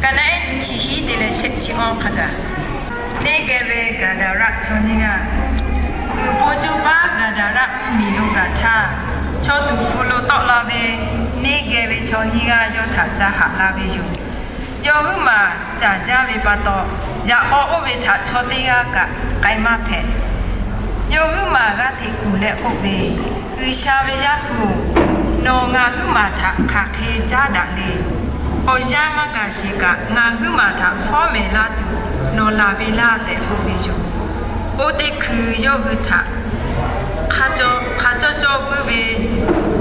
Ka naˉ ehˉ nyi chi hiˉ te leh shehˆ chi awˇ hk'a gaˬ, neˇ geh ve Gaˍdaˍraˆ chaw nyiˇ g'aˇ, uiˍ po coˇ paˉ Gaˍdaˍraˆ mvuhˇmiˬ lo gaˬ htaˇ, chaw tuˍ hpu lo tawˆ la ve neˇ geh ve chaw nyiˇ g'aˇ yawˇ htaꞈ ca haꞈ la ve yoˬ. Yawˇ huiˉ maˬ caˍ jaˇ ve pa taw, yaꞈ k'aw oˇ ve htaꞈ chaw teˇ g'aˇ kaꞈ k'ai maˇ hpehꞈ. Yawˇ huiˉ maˬ g'aˇ hteꞈ kuˬ leh k'oˆ ve, G'uiˬsha ve Yaˇ hpu-oˬ, nawˬ ngaˬ huiˉ maˬ htaꞈ hk'aˬ hk'e caˉ daꞈ le. Awˬ yanˇ maˇ gaˬ sheˍ kaꞈ, ngaˬ huiˉ maˬ htaꞈ fawˉ mehˍ laˇ tuˬ nawˬ laˬ ve laˇ tehꞈ k'oˆ ve yoˬ. Oˇ teˇ hkui yawˇ hui htaꞈ hk'a cawˇ cawˇ puiˉ ve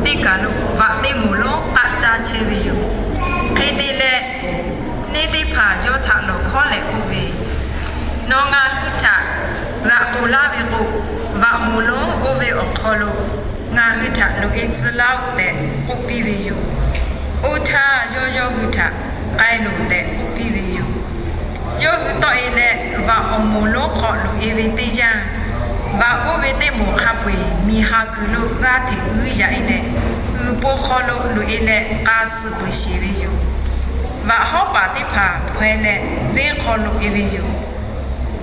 teˇ kaˬ lo vaꞈ teˇ moˍ lonˉ k'aˆ caˇ chehˇ ve yoˬ. Hk'e te leh, neˇ teˇ hpaˍ yawˇ htaꞈ lawˬ hkawˉ leh k'oˆ ve, Nawˬ ngaˬ hui htaꞈ g'aꞈ k'oˬ laˇ ve k'o, vaꞈ moˍ lonˉ oˇ ve awˬ hk'aw lo ngaˬ hui htaꞈ loꞈ-e tcuh laˇ-oˆ tehꞈ k'oˆ piˇ ve yoˬ. Oˇ htaˇ yawˇ yawˇ hui htaꞈ k'ai loˬ tehꞈ k'oˆ piˇ ve yoˬ. Yawˇ hui tawˆ-e leh, vaꞈ awˬ moˍ lonˉ hk'aw loꞈ-e ve teˇ yanˇ, vaꞈ oˇ ve teˇ moˍ hk'a peu-eˬ miˬ ha kuiˬ lo g'aˇ hteꞈ g'uiˇ yaꞈ-e leh, uiˍ po hk'aw lo loꞈ-e leh k'a suh peuˬ sheˍ ve yoˬ. Vaꞈ hawˉ paˍ teˇ hpaˍ hpaweh leh venˇ hk'aw loꞈ-e ve yoˬ.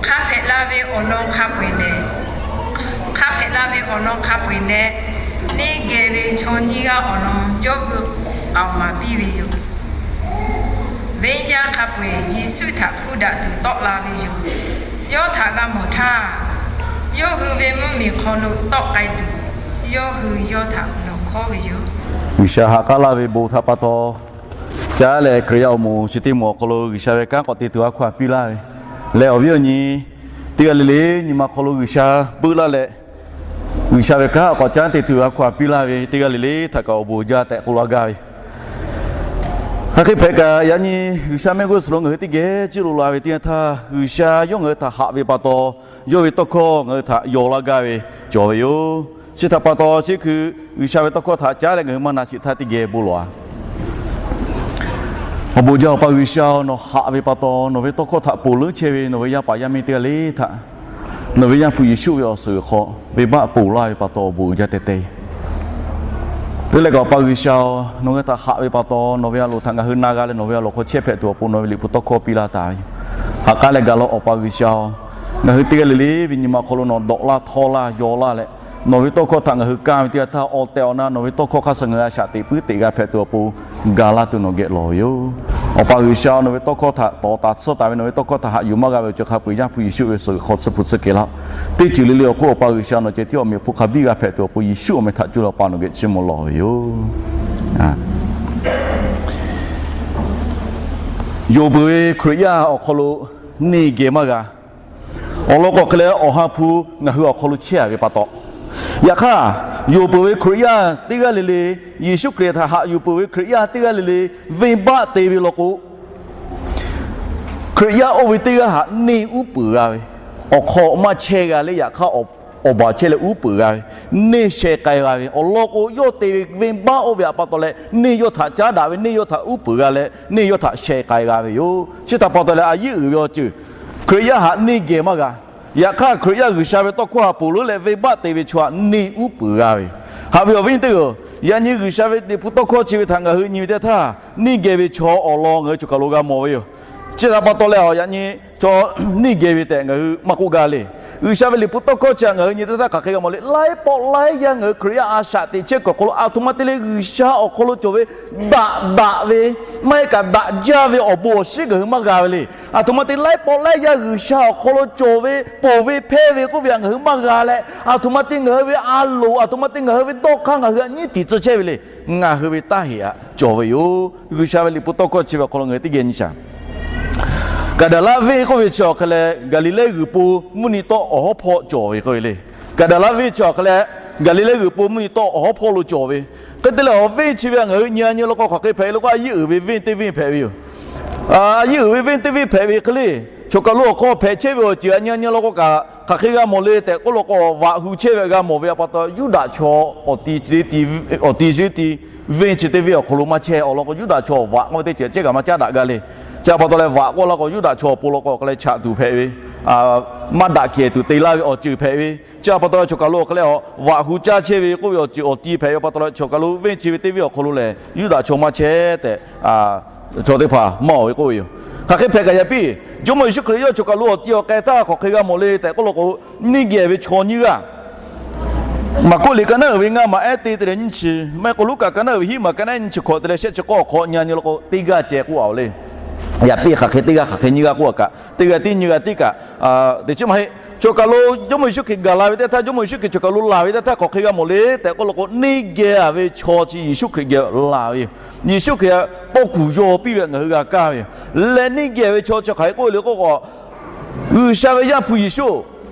Hk'a hpehꞈ la ve awˬ lawn hk'a peu-eˬ lehˬ, hk'a hpehꞈ la ve awˬ lawn hk'a peu-eˬ leh, neˇ geh ve chaw nyiˇ g'aˇ awˬ lawn yawˇ hui k'aoˍ maˍ piˇ ve yoˬ. Venˇ jaˇ hk'a peu-eˬ Yeˍsuˆ htaꞈ hpuˇ daꞈ tuˬ tawˆ la ve yoˬ. Yawˇ htaꞈ g'a mawˬ htaˇ, yawˇ hui ve mvuhˇmiˬ hk'aw lo tawˆ k'ai tuˬ, yawˇ hui yawˇ htaꞈ lawˬ hkawˉ ve yoˬ. G'uiˬsha haꞈ k'aˉ laˇ ve bon htaꞈ pa taw, caˉ leh Hkriꞈ yaˇ awˬ moˍ chi teˇ moˍ awˬ hk'aw lo G'uiˬsha ve kanˉ k'awꞈ te tuˬ a hkaw-anˬ piˇ laˇ ve leh, awˬ viˉ awˬ nyi teˇ g'aˇ le le nyi ma hk'aw lo G'uiˬsha beuˆ laˇ leh, G'uiˬsha ve kanˉ k'awꞈ caˉ te tuˬ a hkaw-anˬ piˇ laˇ ve teˇ g'aˇ le le htaꞈ kaꞈ awˬ bon uiˍ jaˇ tehꞈ k'oˆ laˇ gaˇ ve. Hk'aˬ hk'e hpehꞈ kaꞈ, yaꞈ nyi G'uiˬsha mehˆ g'uˇ suhˍ lo ngaˬ hui teˇ geh ciˇ lo la ve teˇ yanˇ htaˇ, G'uiˬsha yawˇ ngaˬ hui htaꞈ haꞈ ve pa taw, yawˇ ve tawˇ hkawˇ ngaˬ hui htaꞈ yaw laˇ gaˇ ve cawˬ ve yoˬ. Chi htaꞈ pa taw, chi hkui G'uiˬsha ve tawˇ hkawˇ htaꞈ caˉ leh ngaˬ hui maˇ na sheˍ htaˇ teˇ geh bon lawˬ-a. Awˬ bon jaˇ, Awˬ pa G'uiˬsha-oˬ, nawˬ haꞈ ve pa taw, nawˬ ve tawˇ hkawˇ htaꞈ ponˬ leuˉ chehˇ ve nawˬ ve yaˇ paˍ yaˇ miˇ teˇ g'aˇ le htaꞈ, nawˬ ve Yaˇ hpu Yeˍsuˆ ve awˬ suhˍ hk'aw venˇbaˆ ponˬ laˇ ve pa taw awˬ bon uiˍ jaˇ teh teh. Te leh kaꞈ Awˬ pa G'uiˬsha-oˬ, nawˬ ngaˬ hui htaꞈ haꞈ ve pa taw, nawˬ ve a loˍ htaꞈ ngaˬ hui na g'a leh nawˬ ve a loˍ hk'aw chehˇ hpehꞈ tuˬ awˬ pon nawˬ ve liꞈ hpu tawˇ hkawˇ piˇ laˇ taˍ ve yoˬ. Haꞈ k'aˉ leh ga law Awˬ pa G'uiˬsha-oˬ, ngaˬ hui teˇ g'aˇ le le ve nyi ma hk'aw lo nawˬ dawꞈ laˇ htawˇ laˇ yaw laˇ leh, nawˬ ve tawˇ hkawˇ htaꞈ ngaˬ hui kaˇ ve teˇ yanˇ htaˇ, awˬ tehˬ awˬ na nawˬ ve tawˇ hkawˇ hk'aˇ suh ngaˬ hui a shaꞈ teꞈ puiˉ teꞈ g'a hpehꞈ tuˬ awˬ pon ga laˇ tuˬ nawˬ geh lawˬ ve yoˬ. Awˬ pa G'uiˬsha, nawˬ ve tawˇ hkawˇ htaꞈ tawˍ taˍ tsuhˇ taˍ ve, nawˬ ve tawˇ hkawˇ htaꞈ haꞈ yuˬ maˇ g'a ve awˬ ceuˬ hk'a peu-eˬ Yaˇ hpu Yeˍsuˆ ve suhˍ hk'aw tsuhˇ hpu tsuhˇ kehˬ laˇ-oˆ. Teˇ ceuˬ le le awˬ hk'oˆ Awˬ pa G'uiˬsha nawˬ ceh tiˉ awˬ meꞈ awˬ hponˇ hk'a biˇ g'a hpehꞈ tuˬ awˬ pon Yeˍsuˆ awˬ meh htaꞈ cuˇ leh Awˬ pa nawˬ geh chiˇ mvuh lawˬ ve yoˬ. Yonˍ peuˬ ve Hkriꞈ yaˇ awˬ hk'aw lo neˇ geh maˇ g'a. Awˬ lawn k'o hk'e leh, Awˬ ha hpu ngaˬ hui awˬ hk'aw lo chehˇ-a ve pa taw, yaꞈ hk'aˇ yonˍ peuˬ ve Hkriꞈ yaˇ teˇ g'aˇ le le, Yeˍsuˆ Hkriꞈ htaꞈ haꞈ yuˬ peuˬ ve Hkriꞈ yaˇ teˇ g'aˇ le le, venˇbaˆ te ve law k'o, Hkriꞈ yaˇ oˇ ve teˇ g'aˇ htaꞈ neˇ uˉ peunˍ g'a ve, awˬ hk'aw maˇ chehˇ g'a leh yaꞈ hk'aˇ awˬ baˬ chehˇ leh uˉ peunˍ g'a ve, neˇ sheh k'ai g'a ve, awˬ lawn k'o yawˇ te ve venˇbaˆ oˇ ve htaꞈ pa taw leh neˇ yawˇ htaꞈ caˉ daꞈ ve, neˇ yawˇ htaꞈ uˉ peunˍ g'a leh neˇ yawˇ htaꞈ sheh k'ai g'a ve yoˬ. Chi htaꞈ pa taw leh a yiˉ uiˍ ve awˬ ceuˬ Hkriꞈ yaˇ htaꞈ neˇ geh maˇ g'a. Yaꞈ hk'aˇ Hkriꞈ yaˇ G'uiˬsha ve tawˇ hkawˇ htaꞈ ponˬ leuˉ leh venˇbaˆ te ve chaw htaꞈ neˇ uˉ peunˍ g'a ve yoˬ. Haꞈ ve awˬ viˉ teˇ hpaˍ-oˬ, yaꞈ nyi G'uiˬsha ve liꞈ hpu tawˇ hkawˇ chi ve htaꞈ ngaˬ hui nyi ve teˇ htaˇ, neˇ geh ve chaw awˬ lawn ngaˬ hui choˬ kaˬ lo g'a mawˬ ve yoˬ. Chi htaꞈ pa taw leh, yaꞈ nyi chaw neˇ geh ve tehꞈ ngaˬ hui maˇ k'oˆ gaˇ le. G'uiˬsha ve liꞈ hpu tawˇ hkawˇ chi htaꞈ ngaˬ hui nyi teˇ htaˇ hk'aˬ hk'e g'a mawˬ le. Laiˉ pawˆ laiˉ yaˇ ngaˬ hui Hkriꞈ yaˇ a shaꞈ teꞈ chehˇ kuiˬ awˬ hk'aw lo aˬ htoꞈ ma te leh G'uiˬsha awˬ hk'aw lo cawˬ ve daꞈ daꞈ ve, maˇ heˆ kaꞈ daꞈ jaˇ ve awˬ bon awˬ shiˉ ngaˬ hui maˇ g'a ve le. Aˬ htoꞈ ma te laiˉ pawˆ laiˉ yaˇ G'uiˬsha awˬ hk'aw lo cawˬ ve, ponˬ ve, hpehˇ ve k'oˆ ve htaꞈ ngaˬ hui maˇ g'a leh, aˬ htoꞈ ma te ngaˬ hui ve a loˍ, aˬ htoꞈ ma te ngaˬ hui ve dawˇ hk'aˇ ngaˬ hui htaꞈ nyiˉ tiˍ tcuh chehˇ ve le. Ngaˬ hui ve taˇ heˍ htaꞈ cawˬ ve yoˬ. G'uiˬsha ve liꞈ hpu tawˇ hkawˇ chi ve awˬ hk'aw lo ngaˬ hui teˇ geh nyi shaˍ. Gaˍdaˍlaˆ venˇ k'oˆ ve chi awˬ hk'e leh, Gaˍliˍlehˇ g'uiˬ po mvuhˇ nyi tawˆ awˬ hawˉ hpawˇ cawˬ ve k'oˆ ve le. Gaˍdaˍlaˆ venˇ chi awˬ hk'e leh, Gaˍliˍlehˇ g'uiˬ po mvuhˇ nyi tawˆ awˬ hawˉ hpawˇ lo cawˬ ve. Hk'e te leh awˬ venˇ chi ve ngaˬ hui nyi a nyi law k'o hk'aˬ hk'e hpehꞈ ve le k'o, a yiˉ uiˍ ve venˇ teˇ venˇ hpehꞈ ve yoˬ. A yiˉ uiˍ ve venˇ teˇ venˇ hpehꞈ ve hk'e le, choˬ kaˬ lo awˬ hk'aw hpehꞈ chehˇ ve awˬ ceuˬ a nyi a nyi law k'o kaꞈ hk'aˬ hk'e g'a mawˬ le tehꞈ k'oˆ law k'o, vaꞈ hu chehˇ ve g'a mawˬ ve pa taw, Yuˇdaꞈ chaw awˬ ti chi teˇ ti, awˬ ti chi teˇ ti, venˇ chi teˇ venˇ awˬ hk'aw lo maˇ chehˇ. Awˬ lawn k'o, Yuˇdaꞈ chaw vaꞈ k'oˆ ve teˇ ceuˬ ceh kaꞈ maˇ caˉ daꞈ g'a le. Chi pa taw leh vaꞈ k'oˆ law k'o, Yuˇdaꞈ chaw awˬ pon law k'o hk'e leh chaꞈ tuˬ hpehꞈ ve, maˇ daꞈ kehˬ tuˬ te laˇ ve awˬ ceuˬ hpehꞈ ve. Chi pa taw leh choˬ kaˬ lo awˬ hk'e leh vaꞈ hu caˇ chehˇ ve k'oˆ ve awˬ ceuˬ awˬ ti hpehꞈ ve pa taw leh, choˬ kaˬ lo venˇ chi ve teˇ venˇ awˬ hk'aw lo lehˬ Yuˇdaꞈ chaw maˇ chehˇ tehꞈ, chaw teˇ hpaˍ maˇ awˬ ve k'oˆ ve yoˬ. Hk'aˬ hk'e hpehꞈ kaꞈ yaꞈ piˇ, Jawˇmawˇ Yeˍsuˆ Hkriꞈ yawˇ choˬ kaˬ lo awˬ ti awˬ k'ai htaˇ hk'aˬ hk'e g'a mawˬ le tehꞈ k'oˆ law k'o, neˇ geh ve chaw nyiˇ g'aˇ. Maˍkuˆ liꞈ ka naˉ uiˍ ve ngaˇ maˬ ehˉ te te leh nyiˇ chi, maˇ heˆ k'o Luˉkaꞈ ka naˉ uiˍ ve hiˉ maˬ ka naˉ nyiˇ chi hkawꞈ te leh shehˆ chi k'awˇ hk'awꞈ nyi nyi law k'o, teˇ g'aˇ ceh k'oˆ a le. Yaꞈ piˇ hk'aˬ hk'e teˇ g'aˇ hk'aˬ hk'e nyiˇ g'aˇ k'oˆ a kaꞈ, teˇ g'aˇ tiˉ nyiˇ g'aˇ tiˉ kaꞈ, teˇ chi maˇ heˆ. Choˬ kaˬ lo Jawˇmawˇ Yeˍsuˆ Hkriꞈ gaˬ la ve teˇ htaˇ, Jawˇmawˇ Yeˍsuˆ Hkriꞈ choˬ kaˬ lo laˬ ve teˇ htaˇ hk'aˬ hk'e g'a mawˬ le tehꞈ k'oˆ law k'o, neˇ geh ve chaw chi Yeˍsuˆ Hkriꞈ geh laˬ ve yoˬ. Yeˍsuˆ Hkriꞈ tawˇ kuˬ yaw piˇ ve ngaˬ hui g'a kaˇ ve yoˬ. Leh neˇ geh ve chaw chi hk'aˬ hk'e k'oˆ ve le k'oˆ k'o, G'uiˬsha ve Yaˇ hpu Yeˍsuˆ,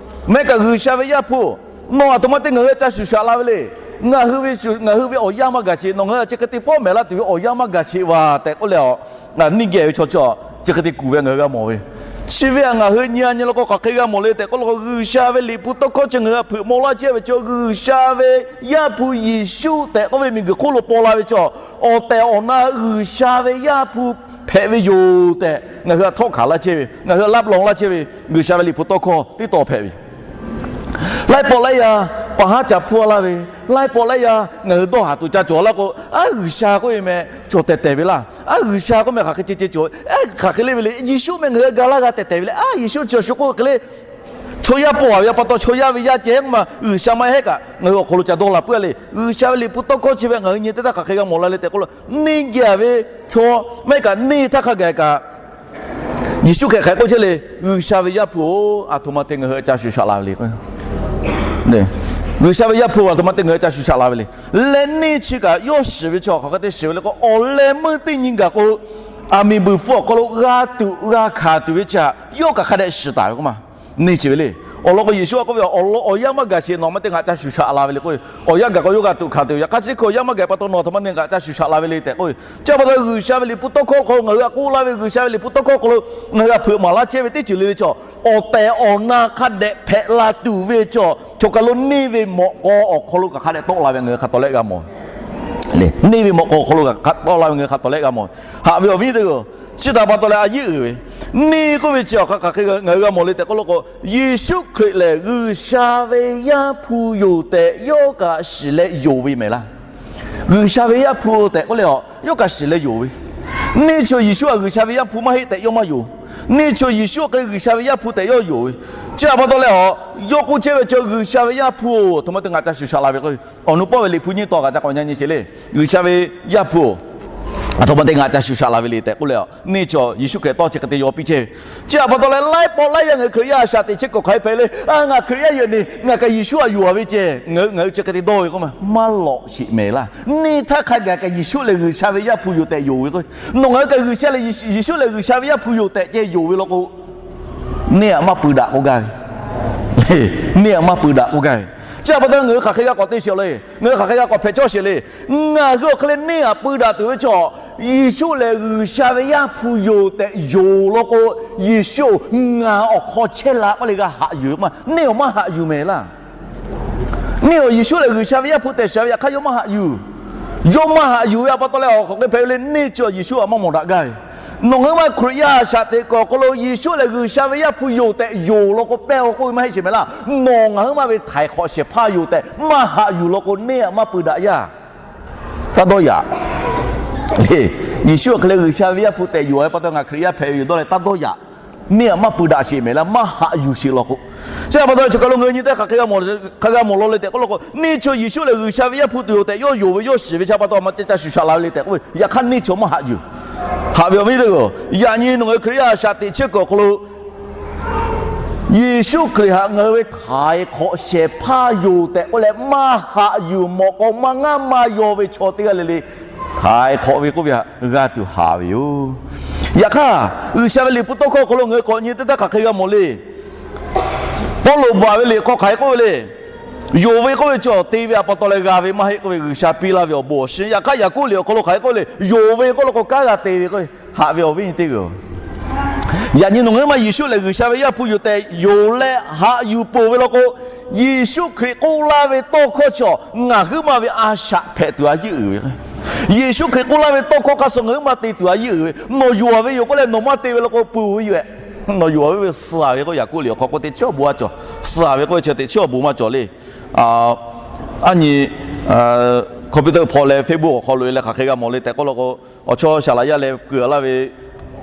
mehˆ kaꞈ G'uiˬsha ve Yaˇ hpu, nawˬ aˬ htoꞈ ma te ngaˬ hui htaꞈ ca shuˍ shaꞈ la ve le. Ngaˬ hui ve, ngaˬ hui ve awˬ yanˇ maˇ gaˬ sheˍ, nawˬ ngaˬ hui htaꞈ chi hk'e te fawˉ mehˍ laˇ tuˬ ve awˬ yanˇ maˇ gaˬ sheˍ vaˬ tehꞈ k'oˆ leh, neˇ geh ve chaw chi chi hk'e te kuˬ ve ngaˬ hui g'a mawˬ ve. Chi ve htaꞈ ngaˬ hui nyi a nyi law k'o hk'aˬ hk'e g'a mawˬ le tehꞈ k'oˆ law k'o, G'uiˬsha ve Liꞈ hpu tawˇ hkawˇ chi ngaˬ hui htaꞈ hpeuꞈ maw laˇ chehˇ ve chaw, G'uiˬsha ve Yaˇ hpu Yeˍsuˆ tehꞈ k'oˆ ve miˬguiˬ hk'oˆ lo paw la ve chaw, awˬ tehˬ awˬ na G'uiˬsha ve Yaˇ hpu hpehꞈ ve yoˬ tehꞈ ngaˬ hui htaꞈ htawˆ hkanˍ laˇ chehˇ ve, ngaˬ hui htaꞈ laˇ law laˇ chehˇ ve G'uiˬsha ve Liꞈ hpu tawˇ hkawˇ teˇ taw hpehꞈ ve. Laiˉ pawˆ laiˉ yaˇ paˍ haˉ ca hpuˇ a laˇ ve, laiˉ pawˆ laiˉ yaˇ ngaˬ hui dawˇ haˍ tuˬ ca cawˬ laˇ k'o, aˉ G'uiˬsha k'oˆ ve meh cawˬ tehˬ tehˬ ve laˇ. Aˉ G'uiˬsha k'oˆ meh hk'aˬ hk'e ceh ceh cawˬ, aˉ hk'aˬ hk'e le ve le, Yeˍsuˆ meh ngaˬ hui ga laˇ g'a tehˬ tehˬ ve le. Aˉ Yeˍsuˆ chi awˬ shu k'oˆ hk'e le, chaw yaˇ paw a ve a pa taw chaw yaˇ ve yaˇ ceh k'oˆ ma G'uiˬsha maˇ heˆ kaꞈ ngaˬ hui awˬ hk'aw lo ca dawˇ la puiˉ a le. G'uiˬsha ve Liꞈ hpu tawˇ hkawˇ chi ve ngaˬ hui nyi teˇ htaˇ hk'aˬ hk'e g'a mawˬ la le tehꞈ k'oˆ law, neˇ geh ve chaw, maˇ heˆ kaꞈ neˇ htaˇ hk'a gaˬ kaꞈ Yeˍsuˆ Hkriꞈ hk'aˬ hk'e k'oˆ chehˇ le, G'uiˬsha ve Yaˇ hpu-oˬ, aˬ htoꞈ ma te ngaˬ hui htaꞈ ca shuˍ shaꞈ la ve le. G'uiˬsha ve Yaˇ hpu aˬ htoꞈ ma te ngaˬ hui htaꞈ ca shuˍ shaꞈ la ve le. Leh neˇ chi kaꞈ yawˇ shiˍ ve chi hk'aˬ hk'e te shiˍ ve le k'o, awˬ leh meuˇ teˇ nyi gaˬ k'o, aˬ miˍ buiˬ hpfuh awˬ hk'aw lo g'a tuꞈ g'a hkanˍ tuˬ ve chi htaꞈ yawˇ kaꞈ hk'a dehꞈ shiˍ taˍ ve k'oˆ ma. Neˇ chi ve le. Awˬ lawn k'o Yeˍsuˆ k'oˆ ve, Awˬ yanˇ maˇ gaˬ sheˍ, nawˬ ma te ngaˬ ca shuˍ shaꞈ la ve le k'oˆ ve. Awˬ yanˇ gaˬ k'o yawˇ g'a tuꞈ hkanˍ tuˬ ve, yaꞈ hk'aˇ chi teˇ hkui awˬ yanˇ maˇ gaˬ pa taw nawˬ aˬ htoꞈ ma te ngaˬ ca shuˍ shaꞈ la ve le tehꞈ k'oˆ ve. Chi a pa taw G'uiˬsha ve Liꞈ hpu tawˇ hkawˇ hk'aw lo ngaˬ hui htaꞈ k'oˆ laˇ ve, G'uiˬsha ve Liꞈ hpu tawˇ hkawˇ hk'aw lo ngaˬ hui htaꞈ hpeuꞈ maˍ laˇ chehˇ ve teˇ ceuˬ le ve chaw, awˬ tehˬ awˬ na hk'a dehꞈ hpehꞈ la tuˬ ve chaw, choˬ kaˬ lo neˇ ve mawꞈ k'aw awˬ hk'aw lo kaꞈ hk'a dehꞈ tawˆ la ve ngaˬ hui hk'a tawˍ lehˆ g'a mawˬ le. Neˇ ve mawꞈ k'aw awˬ hk'aw lo kaꞈ tawˆ la ve ngaˬ hui hk'a tawˍ lehˆ g'a mawˬ. Haꞈ ve awˬ viˉ teˇ g'aˇ, chi htaꞈ pa taw leh a yeˇ uiˍ ve, neˇ k'oˆ ve chi awˬ hk'aˬ hk'e ngaˬ hui g'a mawˬ le tehꞈ k'oˆ law k'o, Yeˍsuˆ Hkriꞈ lehˬ G'uiˬsha ve Yaˇ hpu yoˬ tehꞈ yawˇ kaꞈ shiˍ leh yonˍ ve mehˍ laˇ. G'uiˬsha ve Yaˇ hpu tehꞈ k'oˆ leh a, yawˇ kaꞈ shiˍ leh yonˍ ve. Neˇ chi Yeˍsuˆ a G'uiˬsha ve Yaˇ hpu maˇ heˆ tehꞈ yawˇ maˇ yonˍ. Neˇ chi Yeˍsuˆ hk'e G'uiˬsha ve Yaˇ hpu tehꞈ yawˇ yonˍ ve. Chi a pa taw leh a, yawˇ k'oˆ chehˇ ve chi G'uiˬsha ve Yaˇ hpu-oˬ, aˬ htoꞈ ma te ngaˬ ca shuˍ shaꞈ la ve k'o, awˬ nu pawˆ ve Liꞈ hpu nyiˇ taw kaꞈ ca k'awꞈ nyi nyi sheˍ le. G'uiˬsha ve Yaˇ hpu-oˬ, aˬ htoꞈ ma te ngaˬ ca shuˍ shaꞈ la ve le tehꞈ k'oˆ leh a, neˇ chi Yeˍsuˆ Hkriꞈ tawˇ chi hk'e te yaw piˇ chehˇ ve. Chi a pa taw leh laiˉ pawˆ laiˉ yaˇ ngaˬ hui Hkriꞈ yaˇ a shaꞈ teꞈ chehˇ kuiˬ hk'aˬ hk'e hpehꞈ le. Aˬ, ngaˬ Hkriꞈ yaˇ yehˬ neˬ ngaˬ kaꞈ Yeˍsuˆ htaꞈ yonˍ a ve ceh, ngaˬ hui chi hk'e te dawˇ ve k'oˆ ma, maˇ lawꞈ sheˍ mehˍ laˇ. Neˇ htaˇ hk'a gaˬ kaꞈ Yeˍsuˆ lehˬ G'uiˬsha ve Yaˇ hpu yoˬ tehꞈ yonˍ ve k'o, nawˬ ngaˬ hui kaꞈ G'uiˬsha lehˬ, Yeˍsuˆ lehˬ G'uiˬsha ve Yaˇ hpu yoˬ tehꞈ ceh yonˍ ve law k'o, neˇ htaꞈ maˇ pui daꞈ k'oˆ gaˇ ve. Neˇ htaꞈ maˇ pui daꞈ k'oˆ gaˇ ve. Chi a pa taw ngaˬ hui hk'aˬ hk'e g'a k'awꞈ te sheˍ le. Ngaˬ hui hk'aˬ hk'e g'a k'awꞈ hpehꞈ cawˇ sheˍ le. Ngaˬ hui awˬ hk'e leh neˇ htaꞈ pui daꞈ tuˬ ve chaw, Yeˍsuˆ lehˬ G'uiˬsha ve Yaˇ hpu yoˬ tehꞈ yonˍ law k'o, Yeˍsuˆ-oˬ, ngaˬ awˬ hk'aw chehˇ la k'oˆ leh g'a haꞈ yuˬ k'oˆ ma, neˇ awˬ maˇ haꞈ yuˬ mehˍ laˇ. Neˇ awˬ Yeˍsuˆ lehˬ G'uiˬsha ve Yaˇ hpu tehꞈ shiˍ ve, yaꞈ hk'aˇ yawˇ maˇ haꞈ yuˬ. Yawˇ maˇ haꞈ yuˬ ve a pa taw leh awˬ hk'aw hk'e hpehꞈ ve le, neˇ chi Yeˍsuˆ htaꞈ maˇ mawˬ daꞈ gaˇ ve. Nawˬ ngaˬ hui maˇ Hkriꞈ yaˇ a shaꞈ teꞈ kuiˬ awˬ hk'aw lo Yeˍsuˆ lehˬ G'uiˬsha ve Yaˇ hpu yoˬ tehꞈ yonˍ law k'o, pehˇ-oˬ k'oˆ ve maˇ heˆ sheˍ mehˍ laˇ. Nawˬ ngaˬ hui maˇ ve htaiˍ hk'awꞈ shehˍ hpaˇ yoˬ tehꞈ maˇ haꞈ yuˬ law k'o, neˇ htaꞈ maˇ pui daꞈ yaˇ. Taˇ dawˇ yaꞈ. Yeˍsuˆ awˬ hk'e leh G'uiˬsha ve Yaˇ hpu tehꞈ yonˍ ve pa taw ngaˬ Hkriꞈ yaˇ hpehꞈ ve yoˬ dawˇ leh taˇ dawˇ yaꞈ. Neˇ htaꞈ maˇ pui daꞈ sheˍ mehˍ laˇ, maˇ haꞈ yuˬ sheˍ law k'o. Chi a pa taw leh choˬ kaˬ lo ngaˬ hui nyi teˇ hk'aˬ hk'e g'a mawˬ, hk'aˬ g'a mawˬ law le tehꞈ k'oˆ law k'o, neˇ chi Yeˍsuˆ lehˬ G'uiˬsha ve Yaˇ hpu tuˬ yoˬ tehꞈ yawˇ yonˍ ve yawˇ shiˍ ve chi a pa taw a ma ceh ca shuˍ shaꞈ la ve le tehꞈ k'oˆ ve, yaꞈ hk'aˇ neˇ chi maˇ haꞈ yuˬ. Haꞈ ve awˬ viˉ teˇ g'aˇ, yaꞈ nyi nawˬ ngaˬ hui Hkriꞈ yaˇ a shaꞈ teꞈ chehˇ kuiˬ awˬ hk'aw lo Yeˍsuˆ Hkriꞈ htaꞈ ngaˬ hui ve htaiˍ hk'awꞈ shehˍ hpaˇ yoˬ tehꞈ k'oˆ leh maˇ haꞈ yuˬ, mawꞈ k'aw maˇ ngaˇ maˇ yaw ve chaw teˇ g'aˇ le le, htaiˍ hk'awꞈ ve k'oˆ ve htaꞈ g'a tuˬ haꞈ ve yoˬ. Yaꞈ hk'aˇ, G'uiˬsha ve Liꞈ hpu tawˇ hkawˇ awˬ hk'aw lo ngaˬ hui k'awꞈ nyi teˇ htaˇ hk'aˬ hk'e g'a mawˬ le. Pawˇluꞈ bvuhꞈ ve liꞈ hk'aw hk'aˬ hk'e k'oˆ ve le. Yonˍ ve k'oˆ ve chi te ve a pa taw leh g'a ve maˇ heˆ k'oˆ ve, G'uiˬsha piˇ laˇ ve awˬ bon awˬ shinˉ. Yaꞈ hk'aˇ Yaˍkoˆ liꞈ awˬ hk'aw lo hk'aˬ hk'e k'oˆ le, yonˍ ve k'oˆ law k'o kanˉ g'a te ve k'oˆ ve, haꞈ ve awˬ viˉ nyi teˇ g'aˇ. Yaꞈ nyi nawˬ ngaˬ hui maˇ Yeˍsuˆ lehˬ G'uiˬsha ve Yaˇ hpu yoˬ tehꞈ yonˍ leh haꞈ yuˬ peuˬ ve law k'o, Yeˍsuˆ Hkriꞈ k'oˆ laˇ ve tawˇ hkawˇ chi ngaˬ hui maˇ ve a shaꞈ hpehꞈ tuˬ a yeˇ uiˍ ve. Yeˍsuˆ Hkriꞈ k'oˆ laˇ ve tawˇ hkawˇ hk'a shuˍ ngaˬ hui maˇ te tuˬ a yeˇ uiˍ ve. Nawˬ yonˍ ve yoˬ k'oˆ leh nawˬ maˇ te ve law k'o pui ve yoˬ. Nawˬ yonˍ ve ve suh ve k'o Yaˍkoˆ liꞈ awˬ hk'aw k'oˆ teꞈ chiˉ awˬ bon a cawˬ. Suh ve k'oˆ ve chi teꞈ chiˉ awˬ bon maˇ cawˬ le. Aˉ nyi computer hpaw leh Facebook awˬ hk'aw lo leh hk'aˬ hk'e g'a mawˬ le tehꞈ k'oˆ law k'o, awˬ chawˇ shaˍ laꞈ yaˇ leh keu a laˇ ve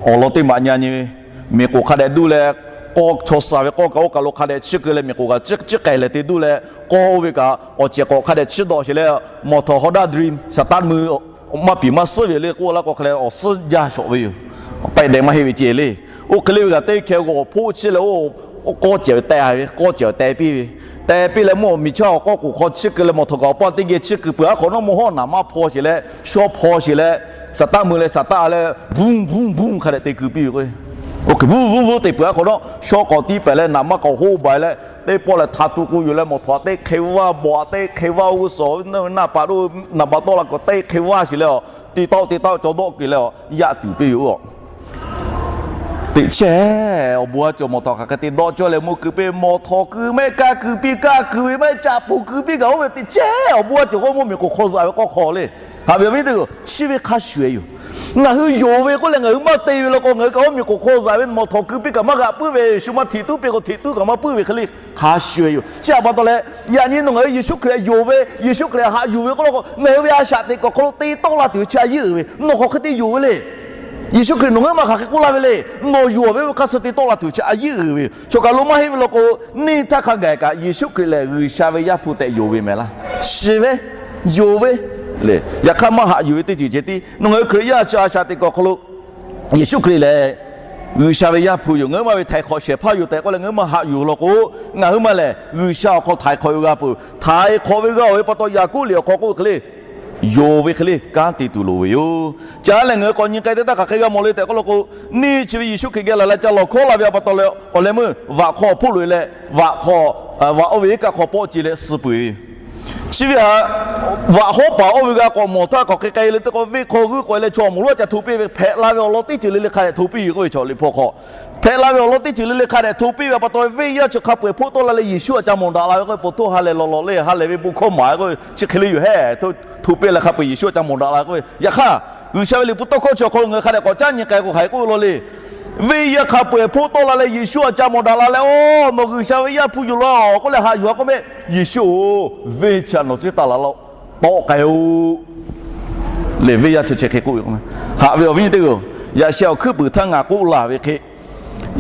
Awˬ lawn teˇ maꞈ nyi nyi ve, miˬ k'oˍ hk'a dehꞈ duˇ leh, k'awˇ chaw suh ve k'awˇ kaꞈ oˇ kaˬ lo hk'a dehꞈ chiˇ keu leh, miˬ k'oˍ kaꞈ chiˇ k'ai leh te duˇ leh, k'awˇ oˇ ve kaꞈ awˬ cehˬ k'awꞈ hk'a dehꞈ chiˇ dawꞈ sheˍ leh, mawˬ htaꞈ Honda Dream Saˍtanˍ mui maˇ piˍ maˇ suhˉ ve le k'oˆ laˇ k'o hk'a leh awˬ suhˉ jaˇ shawˍ ve yoˬ. Paiˆ dehꞈ maˇ heˆ ve ce le. Oˇ hk'e le ve kaꞈ teˇ hkeh g'awˬ hpoˆ chiˇ leh oˇ k'awˇ cehˬ ve teh ve, k'awˇ cehˬ ve teh piˇ ve, teh piˇ leh mvuhˇ awˬ miˬ chaˇ awˬ k'awˇ k'oˍ hk'aw chiˇ keu leh mawˬ htaꞈ kaꞈ awˬ paˇ teˇ geh chiˇ keu peuˬ. Aˉ hk'awꞈ nawˉ mvuhˇ hawˉ naˍ maˇ hpaw sheˍ leh, shaw hpaw sheˍ leh, Saˍtanˍ mui leh Saˍtanˍ leh, bvuhˇ bvuhˇ bvuhˇ hk'a dehꞈ te keu piˇ ve k'o, oˇ hk'e bvuhˇ bvuhˇ bvuhˇ te peuˬ. Aˉ hk'awꞈ nawˉ shaw k'awꞈ tiˇ pehˍ leh naˍ maˇ k'awꞈ hoˆ baˬ leh, teˇ pawˆ leh htaꞈ tu k'o yoˬ leh mawˬ htaꞈ teˇ hk'e vaˇ bawˬ a, teˇ hk'e vaˇ oˇ suhˍ naˇ paˍ lo naˍ baꞈ tawˆ la k'o teˇ hk'e vaˇ sheˍ leh, a, te taˆ te taˆ cawˬ dawˆ keu leh, a, yaꞈ tuˬ piˇ ve oˇ teꞈ chehˇ. Awˬ bon a cawˬ mawˬ htaꞈ hk'aˬ hk'e te dawˆ cawˇ leh mvuhˇ keu piˇ, mawˬ htaꞈ keu maˇ heˆ, kaˇ keu piˇ, kaˇ keu ve maˇ heˆ, caꞈ poˬ keu piˇ kaꞈ oˇ ve teꞈ chehˇ. Awˬ bon a cawˬ k'o mvuhˇ miˬ k'oˍ hk'aw zuhꞈ ve k'awˇ hk'aw le. Haꞈ ve awˬ viˉ teˇ g'aˇ, chi ve hk'a shuˍ shuˍ yoˬ. Ngaˬ hui yonˍ ve k'oˆ leh ngaˬ hui maˇ te ve law k'o, ngaˬ hui kaꞈ oˇ miˬ k'oˍ hk'aw zuhꞈ ve mawˬ htaꞈ keu piˇ kaꞈ maˇ g'a puiˉ ve, shu maˇ hteꞈ tuˉ piˇ k'o hteꞈ tuˉ kaꞈ maˇ puiˉ ve hk'e le hk'a shuˍ shuˍ yoˬ. Chi htaꞈ pa taw leh, yaꞈ nyi nawˬ ngaˬ hui Yeˍsuˆ Hkriꞈ yonˍ ve, Yeˍsuˆ Hkriꞈ haꞈ yuˬ ve k'oˆ law k'o, ngaˬ hui ve a shaꞈ teꞈ kuiˬ awˬ hk'aw lo te tawˆ la tuˬ ve chi a yeˇ uiˍ ve, nawˬ hk'aˬ hk'e te yonˍ ve le. Yeˍsuˆ Hkriꞈ nawˬ ngaˬ hui maˇ hk'aˬ hk'e k'oˆ laˇ ve le. Nawˬ yonˍ ve oˇ ve hk'a suh te tawˆ la tuˬ chi a yeˇ uiˍ ve yoˬ. Chaw kaˬ lo maˇ heˆ ve law k'o, neˇ htaˇ hk'a gaˬ kaꞈ Yeˍsuˆ Hkriꞈ lehˬ G'uiˬsha ve Yaˇ hpu tehꞈ yonˍ ve mehˍ laˇ. Shiˍ ve, yonˍ ve le. Yaꞈ hk'aˇ maˇ haꞈ yuˬ ve teˇ ceuˬ ceh tiˉ nawˬ ngaˬ hui Hkriꞈ yaˇ chi a shaꞈ teꞈ kuiˬ awˬ hk'aw lo Yeˍsuˆ Hkriꞈ lehˬ G'uiˬsha ve Yaˇ hpu yoˬ. Ngaˬ hui maˇ ve htaiˍ hk'awꞈ shehˍ hpaˇ yoˬ tehꞈ k'oˆ leh ngaˬ hui maˇ haꞈ yuˬ law k'o, ngaˬ hui maˇ lehˬ G'uiˬsha awˬ hk'aw htaiˍ hk'awꞈ ve g'a peuˬ. Htaiˍ hk'awꞈ ve g'a-oˬ ve pa taw Yaˍkoˆ liꞈ awˬ hk'aw k'oˆ ve hk'e le, yonˍ ve hk'e le kanˉ te tuˬ loˍ ve yoˬ. Caˇ lehˬ ngaˬ hui k'awꞈ nyi k'ai teˇ htaˇ hk'aˬ hk'e g'a mawˬ le tehꞈ k'oˆ law k'o, neˇ chi ve Yeˍsuˆ Hkriꞈ geh laˬ leh ca lawˬ hkawˉ la ve a pa taw leh awˬ leh meuˇ vaꞈ hk'aw awˬ hpoˆ loꞈ e leh, vaꞈ hk'aw, vaꞈ oˇ ve iˉ kaˆ hk'aw pawˆ ce leh suh peuˬ ve yoˬ. Chi ve htaꞈ vaꞈ hawˉ paˍ oˇ ve g'a k'awꞈ mawˬ htaˇ k'awꞈ hk'e k'ai le te k'o, venˇ hk'aw g'uiˇ k'awꞈ e leh chaw awˬ moˍ lonˉ ca hto piˇ ve hpehꞈ la ve awˬ lawn teˇ ceuˬ le le hk'a dehꞈ hto piˇ ve k'oˆ ve chaw liꞈ hpu hk'aw hpehꞈ la ve awˬ lawn teˇ ceuˬ le le hk'a dehꞈ hto piˇ ve a pa taw, venˇ yaˇ chi hk'a peu-eˬ hpoˆ tawˆ la leh Yeˍsuˆ a ca mawˬ daꞈ la ve k'oˆ ve, po htoˇ ha lehˬ lawˬ lawˬ le, ha lehˬ ve bon hkawˇ maˍ k'oˆ ve chi hk'e le yoˬ hehˉ. Hto piˇ leh hk'a peu-eˬ Yeˍsuˆ a ca mawˬ daꞈ la k'oˆ ve, yaꞈ hk'aˇ G'uiˬsha ve liꞈ hpu tawˇ hkawˇ chi awˬ hk'aw lo ngaˬ hui hk'a dehꞈ k'awꞈ caˉ nyi k'ai k'o hk'aˬ hk'e k'oˆ ve law le. Venˇ yaˇ hk'a peu-eˬ hpoˆ tawˆ la leh Yeˍsuˆ a ca mawˬ daꞈ la leh, Oˬ, nawˬ G'uiˬsha ve Yaˇ hpu yoˬ laˇ-oˬ k'oˆ leh haꞈ yuˬ a k'oˆ ve, Yeˍsuˆ-oˬ, venˇ chi nawˬ chi taˇ laˬ laˇ-oˆ, tawˆ k'ai-oˆ le. Venˇ yaˇ chi chi hk'e k'oˆ ve k'o, haꞈ ve awˬ viˉ teˇ g'aˇ-oˬ, yaꞈ sheh awˬ hkuiˉ puiˍ htaˇ ngaˬ k'oˆ laˬ ve hk'e,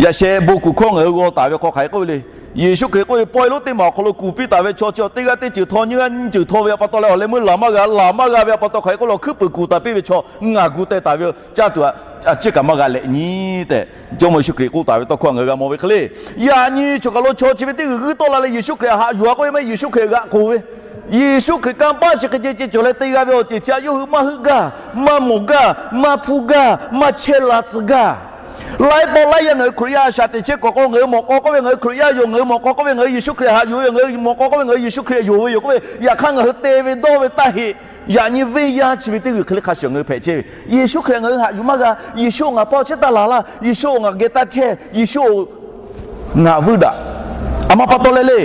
yaꞈ sheh bon kuˬ hkawˇ ngaˬ hui g'aw taˍ ve hk'aw hk'aˬ hk'e k'oˆ ve le. Yeˍsuˆ Hkriꞈ k'oˆ ve, Pawˇ e lonˉ teˇ maˬ awˬ hk'aw lo kuˬ piˇ taˍ ve chaw chi teˇ g'aˇ teˇ ceuˬ htaw nyiˇ g'aˇ nyiˇ ceuˬ htaw ve a pa taw leh awˬ leh meuˇ laˬ maˇ g'a, laˬ maˇ g'a ve a pa taw hk'aˬ hk'e k'oˆ law, hkuiˉ puiˍ kuˬ taˍ piˇ ve chaw ngaˬ gu teh taˍ ve yoˬ, caˇ tuˬ a ciˉ kaꞈ maˇ g'a lehꞈ nyi tehꞈ Jawˇmawˇ Yeˍsuˆ Hkriꞈ k'oˆ taˍ ve tawˇ hkawˇ ngaˬ hui g'a mawˬ ve hk'e le. Yaꞈ nyi chaw kaˬ lo chaw chi ve teˇ g'uiˬ g'uiˇ tawˆ la leh Yeˍsuˆ Hkriꞈ haꞈ yuˬ a k'oˆ ve maˇ heˆ, Yeˍsuˆ Hkriꞈ g'aꞈ k'oˬ ve, Yeˍsuˆ Hkriꞈ kanˇ paˆ chi hk'e ceh ceh cawˬ leh te g'a ve awˬ ceuˬ chi a yawˇ hui maˇ heuˆ gaˇ, maˇ mawˬ gaˇ, maˇ hpuˇ gaˇ, maˇ chehˇ la tcuh gaˇ. Laiˉ pawˆ laiˉ yaˇ ngaˬ hui Hkriꞈ yaˇ a shaꞈ teꞈ chehˇ kuiˬ awˬ hk'aw ngaˬ hui mawˬ k'aw k'oˆ ve ngaˬ hui Hkriꞈ yaˇ yoˬ, ngaˬ hui mawˬ k'aw k'oˆ ve ngaˬ hui Yeˍsuˆ Hkriꞈ haꞈ yuˬ ve yoˬ, ngaˬ hui mawˬ k'aw k'oˆ ve ngaˬ hui Yeˍsuˆ Hkriꞈ yonˍ ve yoˬ k'oˆ ve, yaꞈ hk'aˇ ngaˬ hui te ve dawˇ ve taˇ heˆ. Yaꞈ nyi venˇ yaˇ chi ve teˇ g'uiˬ hk'e le hk'a shuˍ ngaˬ hui hpehꞈ chehˇ ve, Yeˍsuˆ Hkriꞈ ngaˬ hui haꞈ yuˬ maˇ g'a, Yeˍsuˆ-oˬ, ngaˬ paˇ awˬ chehˇ taˇ laˬ laˇ, Yeˍsuˆ-oˬ, ngaˬ geh taˇ chehˇ, Yeˍsuˆ-oˬ, ngaˬ veuˇ daꞈ. A ma pa taw leh le,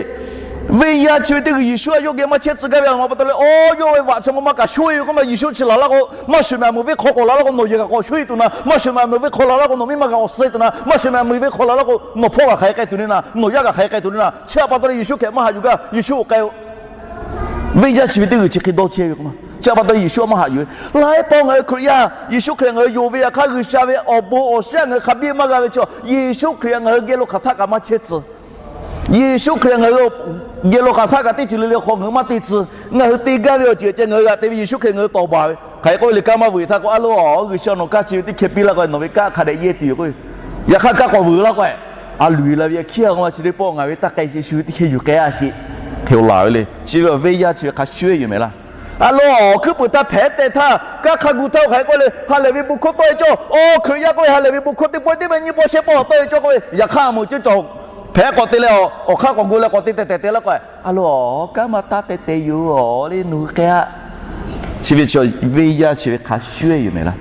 venˇ yaˇ chi ve teˇ g'uiˬ Yeˍsuˆ a yawˇ geh maˇ chehˇ tcuh gaˇ ve a ma pa taw leh, oˇ, yawˇ ve vaꞈ chaw ma ma kaꞈ shoˉ e ve k'oˆ ma, Yeˍsuˆ chi laˬ laˇ k'o, maˇ shuˍ mehˍ a meuˍ venˇ hk'aw k'awꞈ la laˇ k'o nawˬ yehˬ kaꞈ k'awꞈ shoˉ e tuˬ na, maˇ shuˍ mehˍ a meuˍ venˇ hk'aw la laˇ k'o nawˬ miˇ ma kaꞈ k'awꞈ suh e tuˬ na, maˇ shuˍ mehˍ a meuˍ venˇ hk'aw la laˇ k'o nawˬ hpawˇ kaꞈ hk'aˬ hk'e k'ai tuˬ le na, nawˬ yaˇ kaꞈ hk'aˬ hk'e k'ai tuˬ le na. Chi a pa taw leh Yeˍsuˆ Hkriꞈ maˇ haꞈ yuˬ gaˇ, Yeˍsuˆ-oˬ, k'ai-o. Venˇ yaˇ chi ve teˇ g'uiˬ chi hk'e dawˇ chehˇ ve k'o ma, chi a pa taw Yeˍsuˆ maˇ haꞈ yuˬ ve. Laiˉ pawˆ ngaˬ hui Hkriꞈ yaˇ Yeˍsuˆ Hkriꞈ ngaˬ hui yonˍ ve yaꞈ hk'aˇ G'uiˬsha ve awˬ bon awˬ shiˉ ngaˬ hui hk'a biˇ maˇ g'a ve chaw, Yeˍsuˆ Hkriꞈ ngaˬ hui geh lo hk'aˬ htaˆ kaꞈ maˇ chehˇ tcuh. Yeˍsuˆ Hkriꞈ ngaˬ hui geh lo hk'aˬ htaˆ kaꞈ teˇ ceuˬ le le hk'aw ngaˬ hui maˇ te tcuh. Ngaˬ hui te gaˇ ve awˬ ceuˬ ceh ngaˬ hui g'aꞈ te ve Yeˍsuˆ Hkriꞈ ngaˬ hui tawˍ baˬ ve. Hk'aˬ hk'e k'oˆ ve le, kanˉ maˇ vuiˬ htaˇ k'o, a loˬ, G'uiˬsha nawˬ kanˉ chi ve teˇ hkeh piˇ laˇ k'o, nawˬ ve kanˉ hk'a dehꞈ yehˇ tuˬ yoˬ k'o, yaꞈ hk'aˇ kanˉ k'awꞈ vuiˬ laˇ k'o, a luˬ e la ve yaꞈ hkiˉ a k'o ma chi teˇ pawˆ ngaˬ ve taˇ k'ai sheˍ shu ve teˇ hkeh yuˬ k'ai a sheˍ. Hk'e-o laˬ ve le. Chi ve awˬ venˇ yaˇ chi ve hk'a shuˍ shuˍ yoˬ mehˍ laˇ. A loˬ, awˬ hkuiˉ puiˍ htaˇ hpehꞈ teh htaˇ, kanˉ hk'a gu htaˇ hk'aˬ hk'e k'oˆ le, ha lehˬ ve bon hkawˇ tawˆ e cawˇ. Oˇ, Hkriꞈ yaˇ k'oˆ ve ha lehˬ ve bon hkawˇ teˇ pawˆ teˇ mehˆ nyiˇ pawˆ shehˆ pawˆ tawˆ e cawˇ k'oˆ ve, yaꞈ hk'aˇ a moˍ ceuˇ cawˬ hpehꞈ k'awꞈ te leh, awˬ hk'aˇ k'awꞈ gu leh k'awꞈ te teh teh teh laˇ k'o, a loˬ, kanˉ maˇ taˇ teh teh yoˬ le, nawˬ hui k'ai a. Chi ve chi venˇ yaˇ chi ve hk'a shuˍ shuˍ yoˬ mehˍ laˇ.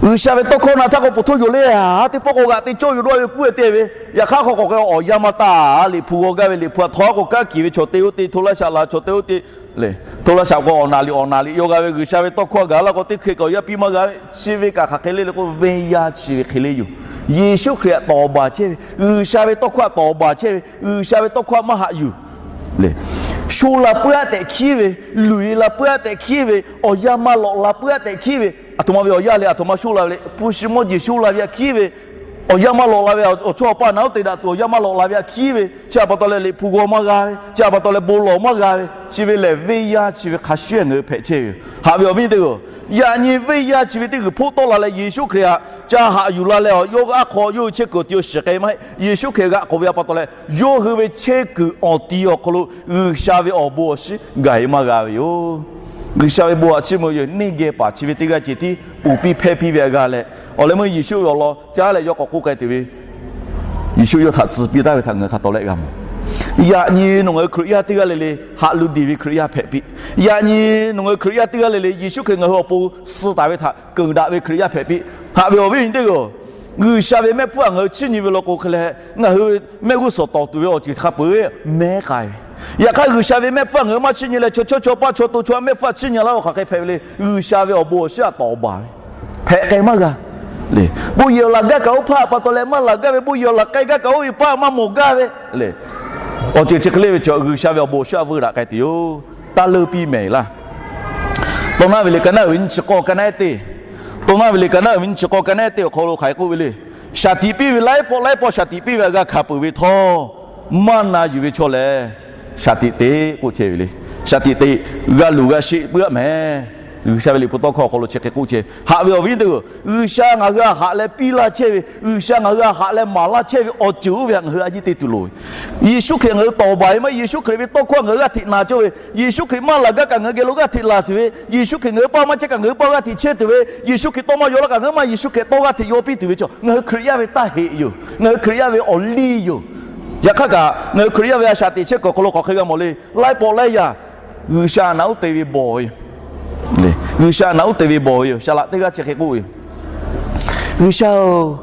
G'uiˬsha ve tawˇ hkawˇ na htaˇ k'o, po htoˇ yoˬ le, a teˇ pawˆ k'awꞈ g'aꞈ te cawˇ yoˬ dawˇ ve puiˉ ve te ve, yaꞈ hk'aˇ hk'aw k'awꞈ k'ai awˬ yanˇ maˇ taˍ. Liꞈ hpu g'aw gaˇ ve, liꞈ hpu a htaw a k'o kanˉ kiˬ ve chaw te oˇ te, hto laˇ shaꞈ la chaw te oˇ te le, hto laˇ shaꞈ k'o awˬ naˍ liꞈ awˬ naˍ liꞈ yaw g'a ve, G'uiˬsha ve tawˇ hkawˇ gaˬ laˇ k'o teˇ hkeh kaꞈ awˬ yanˇ piˇ maˇ g'a ve, chi ve kaꞈ hk'aˬ hk'e le le k'o, venˇ yaˇ chi ve hk'e le yoˬ. Yeˍsuˆ Hkriꞈ htaꞈ tawˍ baˬ chehˇ ve, G'uiˬsha ve tawˇ hkawˇ htaꞈ tawˍ baˬ chehˇ ve, G'uiˬsha ve tawˇ hkawˇ htaꞈ maˇ haꞈ yuˬ le. Sho la puiˉ aˆ tehꞈ hkiˉ ve, luˬ e la puiˉ aˆ tehꞈ hkiˉ ve, awˬ yanˇ maˇ lawꞈ la puiˉ aˆ tehꞈ hkiˉ ve, Aˬ htoꞈ ma ve awˬ yanˇ le, aˬ htoꞈ ma shoˆ la ve le, hpu shi mawˇ jeˬ shoˆ la ve aꞈ hkiˉ ve, awˬ yanˇ maˇ lawꞈ la ve, awˬ chawˇ awˬ paˇ naꞈ uˉ te daꞈ tuˬ awˬ yanˇ maˇ lawꞈ la ve aꞈ hkiˉ ve, chi aꞈ pa taw leh liꞈ hpu g'aw maˇ g'a ve, chi aꞈ pa taw leh bon lawˬ maˇ g'a ve, chi ve lehˬ venˇ yaˇ chi ve hk'a shuˍ ngaˬ hui hpehꞈ chehˇ ve yoˬ. Haꞈ ve awˬ viˉ teˇ g'aˇ-oˬ, yaꞈ nyi venˇ yaˇ chi ve teˇ g'uiˬ hpoˆ tawˆ la leh Yeˍsuˆ Hkriꞈ htaꞈ ca haꞈ yuˬ la leh, awˬ yawˇ aˉ hk'aw yawˇ hui chehˇ kuiˬ awˬ ti awˬ shiˍ k'ai maˇ heˆ. Yeˍsuˆ Hkriꞈ g'aꞈ k'oˬ ve aꞈ pa taw leh, yawˇ hui ve chehˇ kuiˬ awˬ ti awˬ hk'aw lo G'uiˬsha ve awˬ bon awˬ shiˍ gaˬ e maˇ g'a ve yoˬ. G'uiˬsha ve bon htaꞈ chiˇ mvuh ve yoˬ. Neˇ geh paˍ chi ve teˇ g'aˇ ceh tiˉ ponˬ piˇ hpehˇ piˇ ve aꞈ g'a leh, awˬ leh meuˇ Yeˍsuˆ ve awˬ lawn caˉ leh yawˇ k'awꞈ k'oˆ k'ai tuˬ ve, Yeˍsuˆ yawˇ htaꞈ tcuh piˇ taˍ ve htaꞈ ngaˬ hui hk'a tawˍ leh g'a mawˬ. Yaꞈ nyi nawˬ ngaˬ hui Hkriꞈ yaˇ teˇ g'aˇ le le haꞈ lu diˬ ve Hkriꞈ yaˇ hpehꞈ piˇ. Yaꞈ nyi nawˬ ngaˬ hui Hkriꞈ yaˇ teˇ g'aˇ le le Yeˍsuˆ Hkriꞈ ngaˬ hui awˬ pon suh taˍ ve htaꞈ keunˍ daꞈ ve Hkriꞈ yaˇ hpehꞈ piˇ. Haꞈ ve awˬ viˉ awˬ nyi teˇ g'aˇ-oˬ, G'uiˬsha ve mehˆ hpfuhˇ htaꞈ ngaˬ hui chiˇ nyi ve law k'o hk'e leh, ngaˬ hui mehˆ g'uˇ suhˍ tawˍ tuˬ ve awˬ ceuˬ hk'a peu-eˬ mehˉ k'ai ve. Yaꞈ hk'aˇ, G'uiˬsha ve mehˆ hpfuhˇ htaꞈ ngaˬ hui maˇ chiˇ nyi leh, chaw chawˇ chaw paˇ chaw to chaw mehˆ hpfuhˇ htaꞈ chiˇ nyi laˇ-oˬ, hk'aˬ hk'e hpehꞈ ve le. G'uiˬsha ve awˬ bon awˬ shiˍ htaꞈ tawˍ baˬ ve hpehꞈ k'ai maˇ g'a le. Bon yehˬ awˬ laˬ gaˇ kaꞈ oˇ hpaˇ pa taw leh maˇ laˬ gaˇ ve, bon yehˬ awˬ laˬ k'ai gaˇ kaꞈ oˇ ve paˇ maˇ mawˬ gaˇ ve le. Awˬ ceuˬ chi hk'e le ve chaw G'uiˬsha ve awˬ bon awˬ shiˍ htaꞈ veuˇ daꞈ k'ai tuˬ yoˬ. Taˇ leuˇ piˇ mehˍ laˇ. Tawˇ naˉ ve le ka naˉ uiˍ ve nyiˇ chi k'awˇ ka naˉ teˇ, tawˇ naˉ ve le ka naˉ uiˍ ve nyiˇ chi k'awˇ ka naˉ teˇ awˬ hk'aw lo hk'aˬ hk'e k'oˆ ve le. Shaˍ tiꞈ piˇ ve laiˉ pawˆ laiˉ pawˆ shaˍ tiꞈ piˇ ve aꞈ g'a hkanˍ peuˬ ve htawˇ, maˇ na yuˬ ve chaw lehˬ, shaˍ tiꞈ te k'oˆ chehˇ ve le. Shaˍ tiꞈ te g'a luˬ g'a sheˆ puiˉ-aˆ mehˍ. G'uiˬsha ve liꞈ hpu tawˇ hkawˇ awˬ hk'aw lo chi hk'e k'oˆ chehˇ. Haꞈ ve awˬ viˉ teˇ g'aˇ-oˬ, G'uiˬsha ngaˬ hui htaꞈ haꞈ leh piˇ laˇ chehˇ ve, G'uiˬsha ngaˬ hui htaꞈ haꞈ leh maˍ laˇ chehˇ ve awˬ ceuˬ oˇ ve htaꞈ ngaˬ hui a ciˉ te tuˬ loˍ ve. Yeˍsuˆ Hkriꞈ ngaˬ hui tawˍ baˬ ve maˇ heˆ. Yeˍsuˆ Hkriꞈ ve tawˇ hkawˇ ngaˬ hui g'aˇ hteꞈ na cawˇ ve, Yeˍsuˆ Hkriꞈ maˇ laˬ gaˇ kaꞈ ngaˬ hui geh lo g'aˇ hteꞈ laˬ tuˬ ve, Yeˍsuˆ Hkriꞈ ngaˬ hui paˇ maˇ chehˇ kaꞈ ngaˬ hui paˇ g'aˇ hteꞈ chehˇ tuˬ ve, Yeˍsuˆ Hkriꞈ tawˇ maˇ yaw laˇ kaꞈ ngaˬ hui maˇ Yeˍsuˆ Hkriꞈ tawˇ g'aˇ hteꞈ yaw piˇ tuˬ ve chaw, ngaˬ hui Hkriꞈ yaˇ ve taˇ heꞈ yoˬ. Ngaˬ hui Hkriꞈ yaˇ ve awˬ liˇ yoˬ. Yaꞈ hk'aˇ kaꞈ, ngaˬ hui Hkriꞈ yaˇ ve a shaꞈ teꞈ chehˇ kuiˬ awˬ hk'aw lo hk'aˬ hk'e g'a mawˬ le. Laiˉ pawˆ laiˉ yaˇ G'uiˬsha naꞈ uˉ te ve bawˬ ve yoˬ. G'uiˬsha naꞈ uˉ te ve bawˬ ve yoˬ. Shaˍ laꞈ teˇ g'aˇ chi hk'e k'oˆ ve yoˬ. G'uiˬsha-oˬ,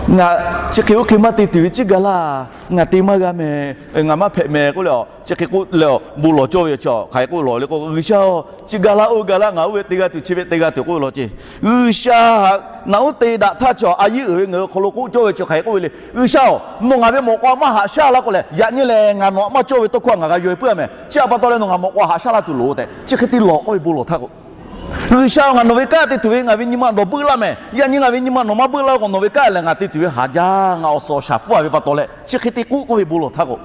ngaˬ chi hk'e oˇ hk'e maˇ te tuˬ ve ciˉ ga laˇ. Ngaˬ te maˇ g'a mehˍ, ngaˬ maˇ hpehꞈ mehˍ k'oˆ leh, chi hk'e k'oˆ leh bon lawˬ cawˇ ve yoˬ. Chi hk'aˬ hk'e k'oˆ lawˬ le k'o, G'uiˬsha-oˬ, chi ga laˇ, oˇ ga laˇ, ngaˬ oˇ ve te g'a tuˬ chi ve te g'a tuˬ k'oˆ ve law ce. G'uiˬsha naꞈ uˉ te daꞈ htaˇ chaw a yeˇ uiˍ ve ngaˬ hui awˬ hk'aw lo k'oˆ cawˇ ve chi hk'aˬ hk'e k'oˆ ve le. G'uiˬsha-oˬ, nawˬ ngaˬ ve mawꞈ k'aw maˇ haꞈ shaˉ laˇ k'o lehˬ, yaꞈ nyi lehˬ ngaˬ nawˬ htaꞈ maˇ cawˇ ve tawˇ hkawˇ htaꞈ ngaˬ g'a yaw e puiˉ-a mehˍ. Chi aꞈ pa taw leh nawˬ ngaˬ mawꞈ k'aw haꞈ shaˉ laˇ tuˬ loˍ tehꞈ, chi hk'e te lawˬ k'oˆ ve bon lawˬ htaˇ k'o, G'uiˬsha-oˬ, ngaˬ nawˬ ve kanˉ te tuˬ ve ngaˬ ve nyi ma nawˬ beuˆ laˇ mehˍ. Yaꞈ nyi ngaˬ ve nyi ma nawˬ maˇ beuˆ laˇ k'o, nawˬ ve kanˉ lehˬ ngaˬ te tuˬ ve haˍ jaˇ, ngaˬ awˬ suhˍ awˬ shaˍ hpfuhˇ-a ve pa taw leh chi hk'e te k'oˆ k'oˆ ve bon lawˬ htaˇ k'o,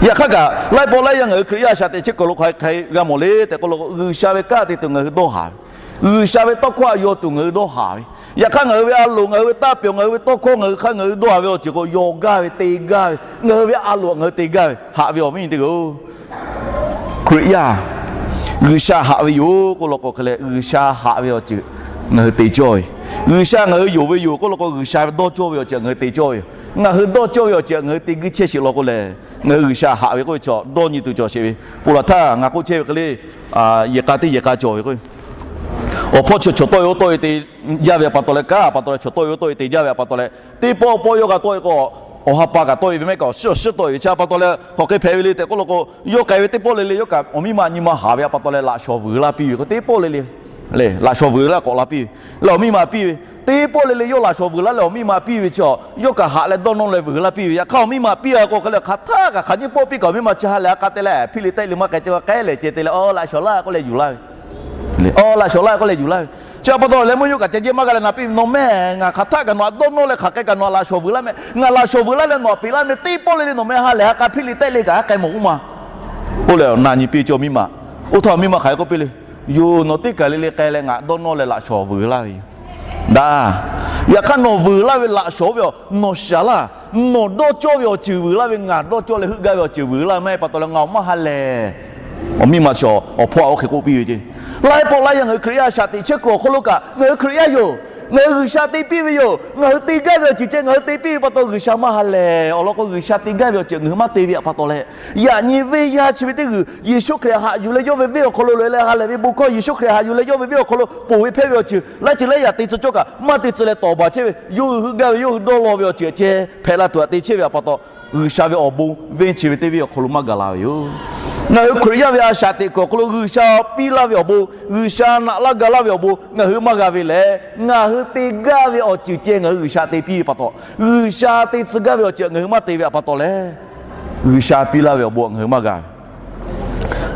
yaꞈ hk'aˇ kaꞈ laiˉ pawˆ laiˉ yaˇ ngaˬ hui Hkriꞈ yaˇ a shaꞈ teꞈ chehˇ kuiˬ lo hk'aˬ hk'e g'a mawˬ le tehꞈ k'oˆ lo, G'uiˬsha ve kanˉ te tuˬ ngaˬ hui dawˇ haˍ ve, G'uiˬsha ve tawˇ hkawˇ htaꞈ yaw tuˬ ngaˬ hui dawˇ haˍ ve, yaꞈ hk'aˇ ngaˬ hui ve a loˍ, ngaˬ hui ve taˇ pyawˬ, ngaˬ hui ve tawˇ hkawˇ, ngaˬ hui hk'aˇ ngaˬ hui dawˇ haˍ ve awˬ ceuˬ k'o, yaw gaˇ ve, te gaˇ ve, ngaˬ hui ve a loˍ ngaˬ hui te gaˇ ve. Haꞈ ve awˬ viˉ teˇ g'aˇ-oˬ, Hkriꞈ yaˇ G'uiˬsha haꞈ ve yoˬ k'oˆ law k'o hk'e leh, G'uiˬsha haꞈ ve awˬ ceuˬ ngaˬ hui te cawˇ ve. G'uiˬsha ngaˬ hui yonˍ ve yoˬ k'oˆ law k'o, G'uiˬsha ve dawˇ cawˇ ve awˬ ceuˬ ngaˬ hui te cawˇ ve yoˬ. Ngaˬ hui dawˇ cawˇ ve awˬ ceuˬ ngaˬ hui te guiˇ chehˇ sheˍ law k'o lehˬ, ngaˬ hui G'uiˬsha haꞈ ve k'oˆ ve chaw dawˇ nyi tuˬ cawˬ sheˍ ve. Ponˬ laˬ htaˇ ngaˬ k'oˆ chehˇ ve hk'e le, yehˬ k'a teˇ yehˬ k'a cawˬ ve k'o, awˬ hpawˇ chi chaw tawˆ e oˇ tawˆ e te jaˇ ve aꞈ pa taw leh, kanˉ aꞈ pa taw leh chaw tawˆ e oˇ tawˆ e te jaˇ ve aꞈ pa taw leh, teˇ pawˆ pawˆ yawˇ kaꞈ tawˆ e k'o, awˬ ha pa kaꞈ tawˆ e ve mehˆ kaꞈ awˬ shiˉ awˬ shiˉ tawˆ e ve chi aꞈ pa taw leh hk'aˬ hk'e hpehꞈ ve le tehꞈ k'oˆ law k'o, yawˇ k'ai ve teˇ pawˆ le le yawˇ kaꞈ awˬ miˇ ma nyi ma haˍ ve aꞈ pa taw leh laꞈ shawˍ vuiˬ laˇ piˇ ve k'o, teˇ pawˆ le le, laꞈ shawˍ vuiˬ laˇ k'awꞈ la piˇ ve, leh awˬ miˇ ma piˇ ve, teˇ pawˆ le le yawˇ laꞈ shawˍ vuiˬ laˇ leh awˬ miˇ ma piˇ ve chi, yawˇ kaꞈ haꞈ leh dawˇ nawˇ leh vuiˬ laˇ piˇ ve. Yaꞈ hk'aˇ awˬ miˇ ma piˇ-a k'o hk'e leh, hk'aˬ htaˆ kaꞈ hk'aˬ nyiˇ pawˆ piˇ kaꞈ awˬ miˇ ma chi ha lehˬ ha k'a te leh hpiˇ le tehˆ le maˇ k'ai ceh k'ai lehˬ ceh te leh, Aˬ, laꞈ shawˍ laˇ k'oˆ leh yuˬ laˇ ve. Aˬ, laꞈ shawˍ laˇ k'oˆ leh yuˬ laˇ ve. Chi aꞈ pa taw leh meuˇ yawˇ kaꞈ ca jehˇ maˇ g'a leh na piˇ ve, Nawˬ mehˆ ngaˬ hk'aˬ htaˆ kaꞈ nawˬ htaꞈ dawˇ nawˇ leh hk'aˬ hk'e kaꞈ nawˬ htaꞈ laꞈ shawˍ vuiˬ laˇ mehˆ. Ngaˬ laꞈ shawˍ vuiˬ laˇ leh nawˬ htaꞈ peꞈ laˇ mehˆ. Teˇ pawˆ le le nawˬ meh ha lehˬ ha k'a hpiˇ le tehˆ le kaꞈ aˉ k'ai mawˬ k'oˆ ma. Oˇ lehˬ na nyi piˇ cawˇ miˇ ma. Oˇ htaˇ awˬ miˇ ma hk'aˬ hk'e k'oˆ piˇ le, Yoˬ, nawˬ teˇ kaˬ le le k'ai leh ngaˬ dawˇ nawˇ leh laꞈ shawˍ vuiˬ laˇ ve yoˬ. Daꞈ. Yaꞈ hk'aˇ nawˬ vuiˬ laˇ ve laꞈ shawˍ ve aˬ, nawˬ shaˍ laˇ. Nawˬ dawˇ cawˇ ve awˬ ceuˬ vuiˬ laˇ ve, ngaˬ dawˇ cawˇ leh heuˆ gaˇ ve awˬ ceuˬ vuiˬ laˇ maˇ heˆ pa taw leh ngaˬ awˬ maˇ ha lehˬ. Awˬ miˇ ma shaˍ awˬ hpawˇ aꞈ oˇ hk'e k'oˆ piˇ ve ce. Laiˉ pawˆ laiˉ yaˇ ngaˬ hui Hkriꞈ yaˇ a shaꞈ teꞈ chehˇ kuiˬ awˬ hk'aw lo kaꞈ ngaˬ hui Hkriꞈ yaˇ yoˬ. Ngaˬ hui G'uiˬsha te piˇ ve yoˬ. Ngaˬ hui te gaˇ ve awˬ ceuˬ ceh ngaˬ hui te piˇ ve pa taw G'uiˬsha maˇ ha lehˬ. Awˬ lawn k'o G'uiˬsha te gaˇ ve awˬ ceuˬ ngaˬ hui maˇ te ve aꞈ pa taw leh, yaꞈ nyi venˇ yaˇ chi ve teˇ g'uiˬ Yeˍsuˆ Hkriꞈ haꞈ yuˬ leh yawˇ ve venˇ awˬ hk'aw lo loꞈ e leh ha lehˬ ve bon hkawˇ, Yeˍsuˆ Hkriꞈ haꞈ yuˬ leh yawˇ ve venˇ awˬ hk'aw lo ponˬ ve hpehˇ ve awˬ ceuˬ laiˉ ceuˬ laiˉ yaꞈ te tcuh cawˇ kaꞈ maˇ te tcuh leh tawˍ baˬ chehˇ ve, yawˇ hui heuˆ gaˇ ve yawˇ hui dawˇ law ve awˬ ceuˬ ceh hpehꞈ la tuˬ aꞈ te chehˇ ve aꞈ pa taw, G'uiˬsha ve awˬ bon venˇ chi ve teˇ venˇ awˬ hk'aw lo maˇ gaˬ la ve yoˬ. Ngaˬ hui Hkriꞈ yaˇ ve a shaꞈ teꞈ kuiˬ awˬ hk'aw lo G'uiˬsha piˇ laˇ ve awˬ bon, G'uiˬsha naꞈ laˇ ga laˇ ve awˬ bon ngaˬ hui maˇ g'a ve lehˬ, ngaˬ hui te gaˇ ve awˬ ceuˬ ceh ngaˬ hui G'uiˬsha te piˇ ve pa taw, G'uiˬsha te tcuh gaˇ ve awˬ ceuˬ ngaˬ hui maˇ te ve aꞈ pa taw leh, G'uiˬsha piˇ laˇ ve awˬ bon ngaˬ hui maˇ g'a ve.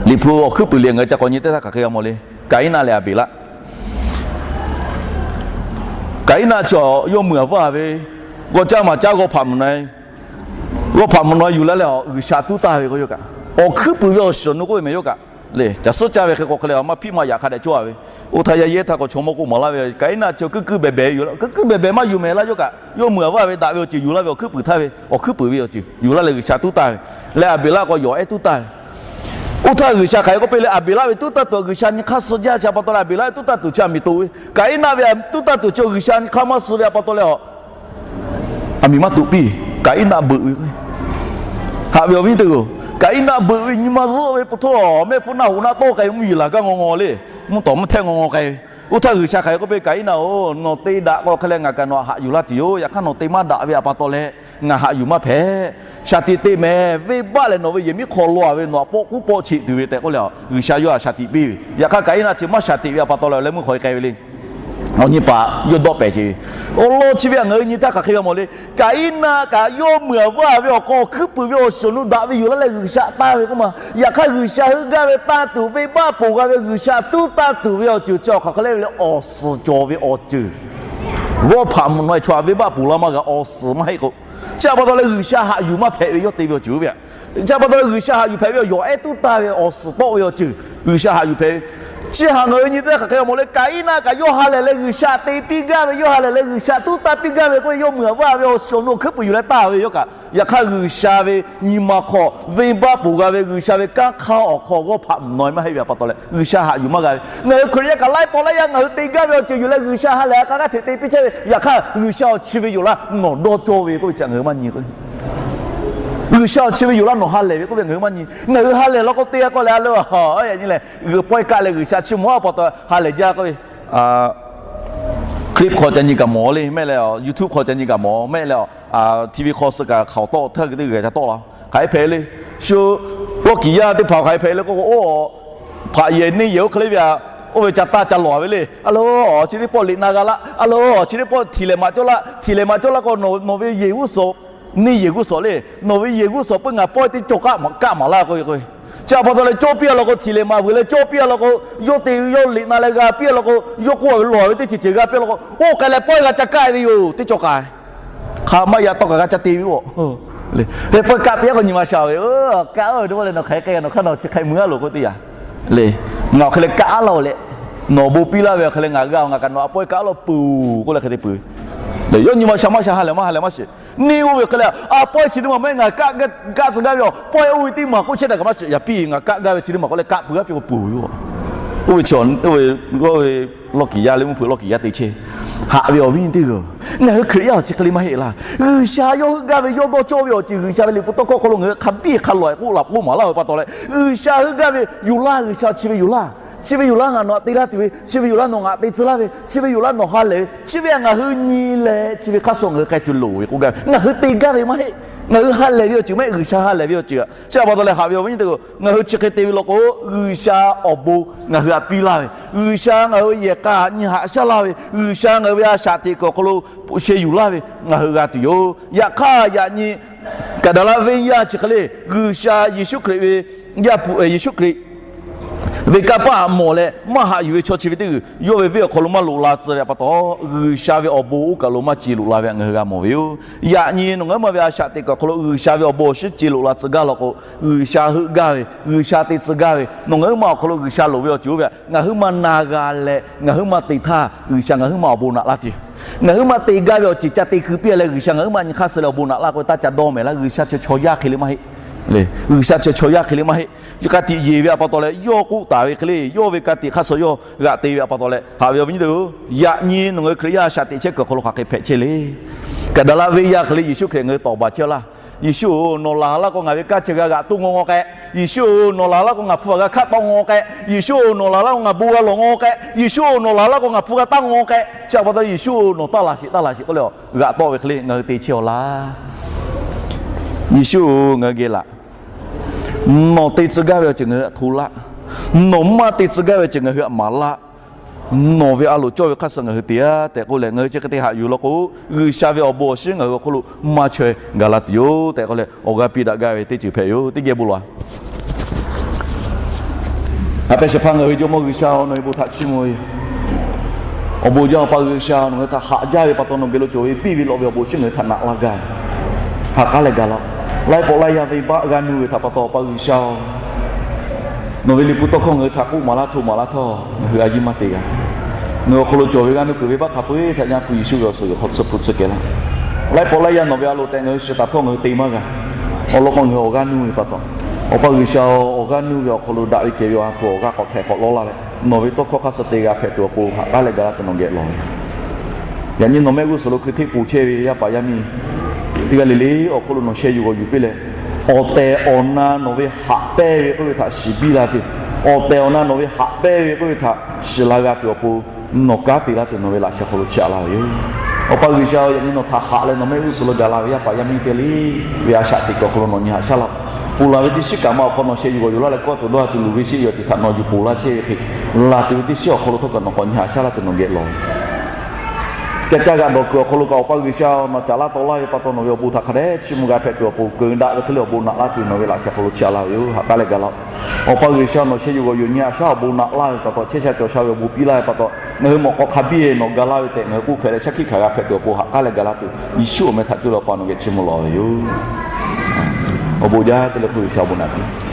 Liꞈ hpu awˬ hkuiˉ puiˍ le ngaˬ hui ca k'awꞈ nyi teˇ htaˇ hk'aˬ hk'e g'a mawˬ le. Kaˍiˉnaˆ leh Aˍbeˍlaˆ. Kaˍiˉnaˆ chi yawˇ meuˇ aˍ vaˇ ve, g'awˇ caˇ maˍ caˇ g'awˇ hpaꞈ mvuhˇ naw, g'awˇ hpaꞈ mvuhˇ naw yuˬ laˇ leh, G'uiˬsha tuˉ taˇ ve k'o, yawˇ kaꞈ awˬ hkuiˉ puiˍ ve awˬ shiˍ awˬ nu k'oˆ ve meh, yawˇ kaꞈ le, caˬ suhˉ caˇ ve hk'e k'o hk'e leh, maˇ hpiˆ maˇ yaꞈ hk'a dehꞈ cawˇ a ve. Oˇ htaˇ yaˇ yehˇ htaˇ k'awꞈ chaw mawˇ k'oˆ maˍ laˇ ve, Kaˍiˉnaˆ chi kuiˉ kuiˉ behˬ behˬ yoˬ laˇ. Kuiˉ kuiˉ behˬ behˬ maˇ yuˬ mehˍ laˇ, yawˇ kaꞈ yawˇ meuˇ aˍ vaˇ ve daꞈ ve awˬ ceuˬ yuˬ laˇ ve, awˬ hkuiˉ puiˍ htaˇ ve, awˬ hkuiˉ puiˍ ve awˬ ceuˬ yuˬ laˇ leh G'uiˬsha tuˉ taˇ ve, leh Aˍbeˍlaˆ k'awꞈ yawˬ ehˉ tuˉ taˇ ve. Oˇ htaˇ G'uiˬsha hk'aˬ hk'e k'oˆ piˇ le, Aˍbeˍlaˆ ve tuˉ taˇ tuˬ G'uiˬsha nyi hk'aˇ suh jaˇ. Chi pa taw leh Aˍbeˍlaˆ ve tuˉ taˇ tuˬ chi aˬ miˍ toꞈ ve, Kaˍiˉnaˆ ve tuˉ taˇ tuˬ chi G'uiˬsha nyi hk'aˇ maˇ suh ve pa taw leh, aˬ miˍ maˇ toꞈ piˇ. Kaˍiˉnaˆ beuꞈ ve, haꞈ ve awˬ viˉ teˇ g'aˇ, Kaˍiˉnaˆ beuꞈ ve nyi ma zuhˆ ve pa taw, mehˆ hpfuhˇ naˆ hoꞈ naˆ tawˇ k'ai ve mvuhˇ yeˬ laˬ gaˇ ngaw ngaw le, mvuhˇ tawˍ mvuhˇ htehˆ ngaw ngaw k'ai ve. Oˇ htaˇ G'uiˬsha hk'aˬ hk'e k'oˆ piˇ, Kaˍiˉnaˆ-oˬ, nawˬ te daꞈ k'o hk'e leh ngaˬ kaꞈ nawˬ htaꞈ haꞈ yuˬ laˇ tuˬ yoˬ. Yaꞈ hk'aˇ nawˬ te maˇ daꞈ ve pa taw leh ngaˬ haꞈ yuˬ maˇ hpehꞈ. Shaˍ tiꞈ te mehˍ, venˇbaˆ lehˬ nawˬ ve yehˬ miˉ hk'aw law a ve nawˬ htaꞈ pawˆ k'uˉ pawˆ cheꞈ tuˬ ve tehꞈ k'oˆ leh, G'uiˬsha yawˇ htaꞈ shaˍ tiꞈ piˇ ve. Yaꞈ hk'aˇ Kaˍiˉnaˆ chi maˇ shaˍ tiꞈ ve pa taw leh awˬ leh meuˇ hk'aw e k'ai ve le. Awˬ nyi paˍ yawˇ dawˆ pehˍ sheˍ ve. Awˬ lawn chi ve htaꞈ ngaˬ hui nyi htaˇ hk'aˬ hk'e g'a mawˬ le. Kaˍiˉnaˆ kaꞈ yawˇ meuˇ aˍ vaˇ ve awˬ hk'aw awˬ hkuiˉ puiˍ ve awˬ shiˍ awˬ nu daꞈ ve yoˬ laˇ leh G'uiˬsha taˇ ve k'oˆ ma. Yaꞈ hk'aˇ G'uiˬsha heuˆ gaˇ ve taˇ tuˬ, venˇbaˆ ponˬ g'a ve, G'uiˬsha tuˉ taˇ tuˬ ve awˬ ceuˬ chi awˬ hk'aˬ hk'e le ve le, awˬ suhˍ cawˬ ve awˬ ceuˬ. G'awˇ hpaꞈ mvuhˇ naw e chaw htaꞈ venˇbaˆ ponˬ laˇ maˇ g'a, awˬ suhˍ maˇ heˆ k'o. Chi pa taw leh G'uiˬsha haꞈ yuˬ maˇ hpehꞈ ve yawˇ te ve awˬ ceuˬ oˇ ve. Chi pa taw leh G'uiˬsha haꞈ yuˬ hpehꞈ ve awˬ yawˬ ehˉ tuˉ taˇ ve awˬ suhˍ tawˆ ve awˬ ceuˬ G'uiˬsha haꞈ yuˬ hpehꞈ ve. Chi htaꞈ ngaˬ hui nyi teˇ hk'aˬ hk'e g'a mawˬ le. Kaˍiˉnaˆ kaꞈ yawˇ ha lehˬ leh G'uiˬsha te piˇ gaˇ ve, yawˇ ha lehˬ leh G'uiˬsha tuˉ taˇ piˇ gaˇ ve k'oˆ ve, yawˇ meuˇ aˍ vaˇ ve awˬ shiˍ awˬ nu awˬ hkuiˉ puiˍ yuˬ leh taˇ ve yawˇ kaꞈ. Yaꞈ hk'aˇ G'uiˬsha ve nyi ma hk'aw, venˇbaˆ ponˬ g'a ve, G'uiˬsha ve kanˉ hk'aˇ awˬ hk'aw g'awˇ hpaꞈ mvuhˇ naw e maˇ heˆ ve pa taw leh G'uiˬsha haꞈ yuˬ maˇ g'a ve. Ngaˬ hui Hkriꞈ yaˇ kaꞈ laiˉ pawˆ laiˉ yaˇ ngaˬ hui te gaˇ ve awˬ ceuˬ yuˬ leh G'uiˬsha ha lehˬ a k'a g'aˇ hteꞈ te piˇ chehˇ ve. Yaꞈ hk'aˇ G'uiˬsha awˬ chi ve yoˬ laˇ nawˬ dawˇ cawˇ ve k'oˆ ve chi ngaˬ hui maˇ nyi k'o, G'uiˬsha awˬ chi ve yoˬ laˇ nawˬ ha lehˬ ve k'oˆ ve ngaˬ hui maˇ nyi. Ngaˬ hui ha lehˬ law k'o te a k'o leh a le, a nyi leh pawehˇ kaˆ leh G'uiˬsha chi mawˬ a pa taw ha lehˬ jaˇ k'oˆ ve. Clip hk'aw ca nyi kaꞈ mawˬ le mehˆ leh, YouTube hk'aw ca nyi kaꞈ mawˬ mehˆ leh, TV hk'aw suh kaꞈ hk'aoˍ tawˆ htaˇ keu teˇ g'uiˬ ca tawˆ la. Hk'aˬ hk'e hpehꞈ le. Shu lawˇ kiˍ yaˇ teˇ hpaˍ hk'aˬ hk'e hpehꞈ le k'oˆ k'o, oˇ hpaꞈ yehˬ neˇ yehˬ oˇ hk'e le ve a, oˇ ve ca taˇ ca lawˬ ve le. A lo, chi teˇ pawˆ liꞈ na g'a laˇ. A lo, chi teˇ pawˆ htiˍ lehˍ maꞈ cawˇ laˇ. Htiˍ lehˍ maꞈ cawˇ laˇ k'o, nawˬ ve yehˬ g'uˇ suhˍ, neˇ yehˬ g'uˇ suhˍ le, nawˬ ve yehˬ g'uˇ suhˍ peuˇ ngaˬ pawehˇ teˇ cawˬ kaˆ maˍ laˇ k'oˆ ve k'o, chi a pa taw leh cawˇ piˇ a law k'o, htiˍ lehˍ maꞈ vuiˬ leh cawˇ piˇ a law k'o, yawˇ te yawˇ liꞈ na leh g'a piˇ a law k'o, yawˇ k'oˆ a ve lawˬ ve teˇ ceuˬ ceuˬ g'a piˇ a law k'o, oˇ k'ai leh pawehˇ g'a ca kaˆ ve yoˬ teˇ cawˬ k'ai. Hk'a maˇ yaꞈ tawˇ kaꞈ g'a ca te ve oˬ. Hk'e pawehˇ kaˆ piˇ a k'o nyi ma sha ve, kaˆ oˇ ve teˇ pawˆ leh nawˬ hk'aˬ hk'e k'ai, nawˬ hk'aˇ nawˬ chi hk'e mui a loˬ k'oˆ teˇ yanˇ le. Ngaˬ awˬ hk'e leh kaˆ a laˇ oˬ leh, nawˬ bon piˇ laˇ ve awˬ hk'e leh ngaˬ g'a ngaˬ kaꞈ nawˬ a pawehˇ kaˆ laˇ peuˬ k'oˆ leh hk'e te peuˬ. Yawˇ nyi ma sha maˇ sha ha lehˬ maˇ ha lehˬ maˇ shiˍ. Neˇ oˇ ve hk'e leh a pawehˇ chi teˇ maˬ maˇ heˆ ngaˬ kaˆ gaˇ tcuh gaˇ ve a pawehˇ oˇ ve teˇ maˬ k'oˆ chehˇ daꞈ kaꞈ maˇ shiˍ. Yaꞈ piˇ ngaˬ kaˆ gaˇ ve chi teˇ maˬ k'oˆ leh kaˆ pui g'aˇ piˇ k'o peuˬ yoˬ. Oˇ ve chi, oˇ ve, oˇ ve lawˇ kiˍ yaˇ le mvuhˇ hpeuꞈ lawˇ kiˍ yaˇ te chehˇ. Haꞈ ve awˬ viˉ teˇ g'aˇ, ngaˬ hui Hkriꞈ yaˇ awˬ chi hk'e le maˇ heˆ laˇ. G'uiˬsha yawˇ heuˆ gaˇ ve yawˇ dawˇ cawˇ ve awˬ ceuˬ G'uiˬsha ve liꞈ hpu tawˇ hkawˇ hk'aw lo ngaˬ hui hk'a biˇ hk'a lawˬ k'oˆ laꞈ k'oˆ maˍ laˇ ve pa taw leh, G'uiˬsha heuˆ gaˇ ve yoˬ laˇ, G'uiˬsha chi ve yoˬ laˇ. Chi ve yoˬ laˇ ngaˬ nawˬ htaꞈ te laˇ tuˬ ve, chi ve yoˬ laˇ nawˬ ngaˬ htaꞈ te tcuh laˇ ve, chi ve yoˬ laˇ nawˬ ha lehˬ ve, chi ve ngaˬ hui nyi leh chi ve hk'aˇ suh ngaˬ hui k'ai tuˬ loˍ ve k'oˆ gaˇ ve. Ngaˬ hui te gaˇ ve maˇ heˆ. Ngaˬ hui ha lehˬ ve awˬ ceuˬ maˇ heˆ, G'uiˬsha ha lehˬ ve awˬ ceuˬ. Chi a pa taw leh haꞈ ve awˬ viˉ teˇ g'aˇ, ngaˬ hui chi hk'e te ve law k'o, G'uiˬsha awˬ bon ngaˬ hui htaꞈ piˇ laˇ ve, G'uiˬsha ngaˬ hui yehˬ k'a nyi haꞈ shaˉ laˇ ve, G'uiˬsha ngaˬ hui ve a shaꞈ teꞈ kuiˬ awˬ hk'aw lo sheh yuˬ laˇ ve ngaˬ hui g'a tuˬ yoˬ. Yaꞈ hk'aˇ yaꞈ nyi Kaˍdaˍlaˆ venˇ yaˇ chi hk'e le, G'uiˬsha Yeˍsuˆ Hkriꞈ ve yaˇ hpu, Yeˍsuˆ Hkriꞈ ve kanˇ paˆ htaꞈ mawˬ leh maˇ haꞈ yuˬ ve chaw chi ve teˇ g'uiˬ yawˇ ve venˇ awˬ hk'aw lo maˇ loꞈ la tcuh ve pa taw, G'uiˬsha ve awˬ bon oˇ kaˬ lo maˇ ce loꞈ la ve htaꞈ ngaˬ hui g'a mawˬ ve yoˬ. Yaꞈ nyi nawˬ ngaˬ huiˉ ma ve a shaꞈ teꞈ kuiˬ awˬ hk'aw lo G'uiˬsha ve awˬ bon awˬ shinˉ ce loꞈ la tcuh gaˇ law k'o, G'uiˬsha heuˆ gaˇ ve, G'uiˬsha te tcuh gaˇ ve, nawˬ ngaˬ huiˉ ma awˬ hk'aw lo G'uiˬsha loˍ ve awˬ ceuˬ oˇ ve htaꞈ ngaˬ huiˉ ma na g'a leh ngaˬ huiˉ ma te htaˇ, G'uiˬsha ngaˬ huiˉ ma awˬ bon naꞈ laˇ tuˬ, ngaˬ huiˉ ma te gaˇ ve awˬ ceuˬ ca te keu piˇ leh G'uiˬsha ngaˬ huiˉ ma nyi hk'aˇ suh leh awˬ bon naꞈ laˇ k'o, taˇ ca dawˇ mehˍ laˇ. G'uiˬsha chi chaw yaˇ hk'e le maˇ heˆ. G'uiˬsha chi chaw yaˇ hk'e le maˇ heˆ. Yaꞈ hk'aˇ tiꞈ yeˬ ve a pa taw leh yawˇ k'oˆ taˍ ve hk'e le, yawˇ ve ka tiꞈ hk'aˇ suh yawˇ g'aꞈ te ve a pa taw leh haꞈ ve awˬ viˉ nyi teˇ g'aˇ, yaꞈ nyi nawˬ ngaˬ hui Hkriꞈ yaˇ a shaꞈ teꞈ chehˇ kuiˬ awˬ hk'aw lo hk'aˬ hk'e hpehꞈ chehˇ le. Kaˍdaˍlaˆ venˇ yaˇ hk'e le Yeˍsuˆ Hkriꞈ ngaˬ hui tawˍ baˬ chehˇ laˇ. Yeˍsuˆ-oˬ, nawˬ laˬ laˇ k'o ngaˬ ve kanˉ chi g'a g'aꞈ toˇ ngaw ngaw k'ai. Yeˍsuˆ-oˬ, nawˬ laˬ laˇ k'o ngaˬ hpu g'a hk'aˆ tawˆ ngaw k'ai. Yeˍsuˆ-oˬ, nawˬ laˬ laˇ k'o ngaˬ bon g'a lawˬ ngaw k'ai. Yeˍsuˆ-oˬ, nawˬ laˬ laˇ k'o ngaˬ hpu g'a taˇ ngaw k'ai. Chi a pa taw Yeˍsuˆ-oˬ, nawˬ taˇ laˬ sheˍ, taˇ laˬ sheˍ k'oˆ leh g'aꞈ tawˆ ve hk'e le ngaˬ hui te chehˇ-aw laˇ. Yeˍsuˆ-oˬ, ngaˬ hui geh laꞈ. Nawˬ te tcuh gaˇ ve awˬ ceuˬ ngaˬ hui htaꞈ hto laˇ. Nawˬ maˇ te tcuh gaˇ ve awˬ ceuˬ ngaˬ hui htaꞈ maˍ laˇ. Nawˬ ve a loˍ cawˇ ve hk'aˇ suh ngaˬ hui te-a tehꞈ k'oˆ leh, ngaˬ hui chi hk'e te haꞈ yuˬ law k'o, G'uiˬsha ve awˬ bon awˬ shinˉ ngaˬ hui awˬ hk'oˆ lo maˇ chaweh gaˬ la tuˬ yoˬ tehꞈ k'oˆ leh, awˬ g'aˇ piˇ daꞈ gaˇ ve teˇ ceuˬ hpehꞈ yoˬ. Teˇ geh bon lawˬ-a. A pehˉ shehˍ hpaˇ ngaˬ hui Jawˇmawˇ G'uiˬsha-oˬ, nawˬ ve bon htaꞈ chiˇ mvuh ve yoˬ. Awˬ bon jaˇ, Awˬ pa G'uiˬsha, nawˬ hui htaꞈ haꞈ jaˇ ve pa taw nawˬ geh lo cawˬ ve piˇ ve lawꞈ ve awˬ bon chi ngaˬ hui htaꞈ naꞈ laˇ gaˇ. Haꞈ k'aˉ leh gaˬ laˇ-oˆ. Laiˉ pawˆ laiˉ yaˇ venˇbaˆ g'a nuˇ ve htaꞈ pa taw, Awˬ pa G'uiˬsha-oˬ, nawˬ ve liꞈ hpu tawˇ hkawˇ ngaˬ hui htaꞈ k'oˆ maˍ laˇ hto maˍ laˇ htawˇ, ngaˬ hui a yiˇ maˇ te g'a. Ngaˬ hui awˬ hk'aw lo cawˬ ve g'a nuˇ kuiˬ ve baˆ hk'a peu-eˬ htaꞈ Yaˇ hpu Yeˍsuˆ ve awˬ suhˍ g'uiˬ hk'aw tsuhˇ hpu tsuhˇ kehˬ laˇ. Laiˉ pawˆ laiˉ yaˇ nawˬ ve a loˍ tehꞈ ngaˬ hui shiˍ taˍ htawˇ ngaˬ hui te maˇ g'a. Awˬ lawn k'o, ngaˬ hui awˬ g'aˇ nuˇ ve pa taw, Awˬ pa G'uiˬsha-oˬ, awˬ g'aˇ nuˇ ve awˬ hk'aw lo daꞈ ve kehˬ ve awˬ ha hpu awˬ g'aˇ k'awꞈ htehꞈ k'awꞈ lawˇ laˇ leh, nawˬ ve tawˇ hkawˇ hk'a suh te g'a hpehꞈ tuˬ awˬ pon haꞈ k'aˉ leh gaˬ laˇ tuˬ nawˬ geh lawˬ ve. Yaꞈ nyi nawˬ mehˆ g'uˇ suhˍ lo hkui hteˆ poˬ chehˇ ve yaˇ paˍ yaˇ miˇ teˇ g'aˇ le le awˬ hk'aw lo nawˬ sheh yuˬ g'awˬ yuˬ piˇ leh, awˬ tehˬ awˬ na nawˬ ve haꞈ pehnˇ ve k'oˆ ve htaꞈ shiˍ biˇ la tuˬ, awˬ tehˬ awˬ na nawˬ ve haꞈ pehnˇ ve k'oˆ ve htaꞈ shiˍ la g'a tuˬ awˬ pon nawˬ kanˉ te laˇ tuˬ nawˬ ve laꞈ sheh hk'aw lo chiˇ aꞈ laˇ ve yoˬ. Awˬ pa G'uiˬsha, yaꞈ nyi nawˬ htaꞈ haꞈ leh nawˬ mehˆ g'uˇ suhˍ lo gaˬ la ve yaˇ paˍ yaˇ miˇ teˇ g'aˇ le ve a shaꞈ teꞈ kuiˬ awˬ hk'aw lo nawˬ nyi haꞈ shaˉ laˇ-oˆ. Ponˬ laˬ ve teˇ shiˉ kaꞈ ma awˬ hk'aw nawˬ sheh yuˬ g'awˬ yuˬ laˇ leh kawˇ tuˬ dawˇ ha tuˬ luˬ ve sheˆ ve awˬ ceuˬ htaꞈ nawˬ yuˬ ponˬ laˇ chehˇ ve hk'e, laˬ tuˬ ve teˇ shiˉ awˬ hk'aw lo htawˇ kaꞈ nawˬ k'awꞈ nyi haꞈ shaˉ laˇ tuˬ nawˬ geh lawˬ ve. Ca caˇ g'aꞈ dawˬ kuiˬ awˬ hk'aw lo kaꞈ Awˬ pa G'uiˬsha, nawˬ caꞈ laˇ taw laˇ ve pa taw nawˬ ve awˬ bon htaꞈ hk'a dehꞈ chiˇ mvuh g'a hpehꞈ tuˬ awˬ pon keu daꞈ ve hk'e le awˬ bon naꞈ laˇ tuˬ nawˬ ve laꞈ sheh hk'aw lo chiˇ aꞈ laˇ ve yoˬ. Haꞈ k'aˉ leh gaˬ laˇ-oˆ. Awˬ pa G'uiˬsha, nawˬ sheh yuˬ g'awˬ yuˬ nyi haꞈ shaˉ awˬ bon naꞈ laˇ ve pa taw, chehˇ sha cawˬ sha ve awˬ bon piˇ laˇ ve pa taw, ngaˬ hui mawꞈ k'aw hk'a biˇ nawˬ ga laˇ ve tehꞈ ngaˬ hui k'oˆ hpehꞈ leh shaˉ hkiˆ hkanˍ g'a hpehꞈ tuˬ awˬ pon haꞈ k'aˉ leh gaˬ laˇ tuˬ Yeˍsuˆ awˬ meh htaꞈ coˇ leh Awˬ pa nawˬ geh chiˇ mvuh lawˬ ve yoˬ. Awˬ bon jaˇ te leh k'oˆ ve G'uiˬsha awˬ bon naꞈ piˇ.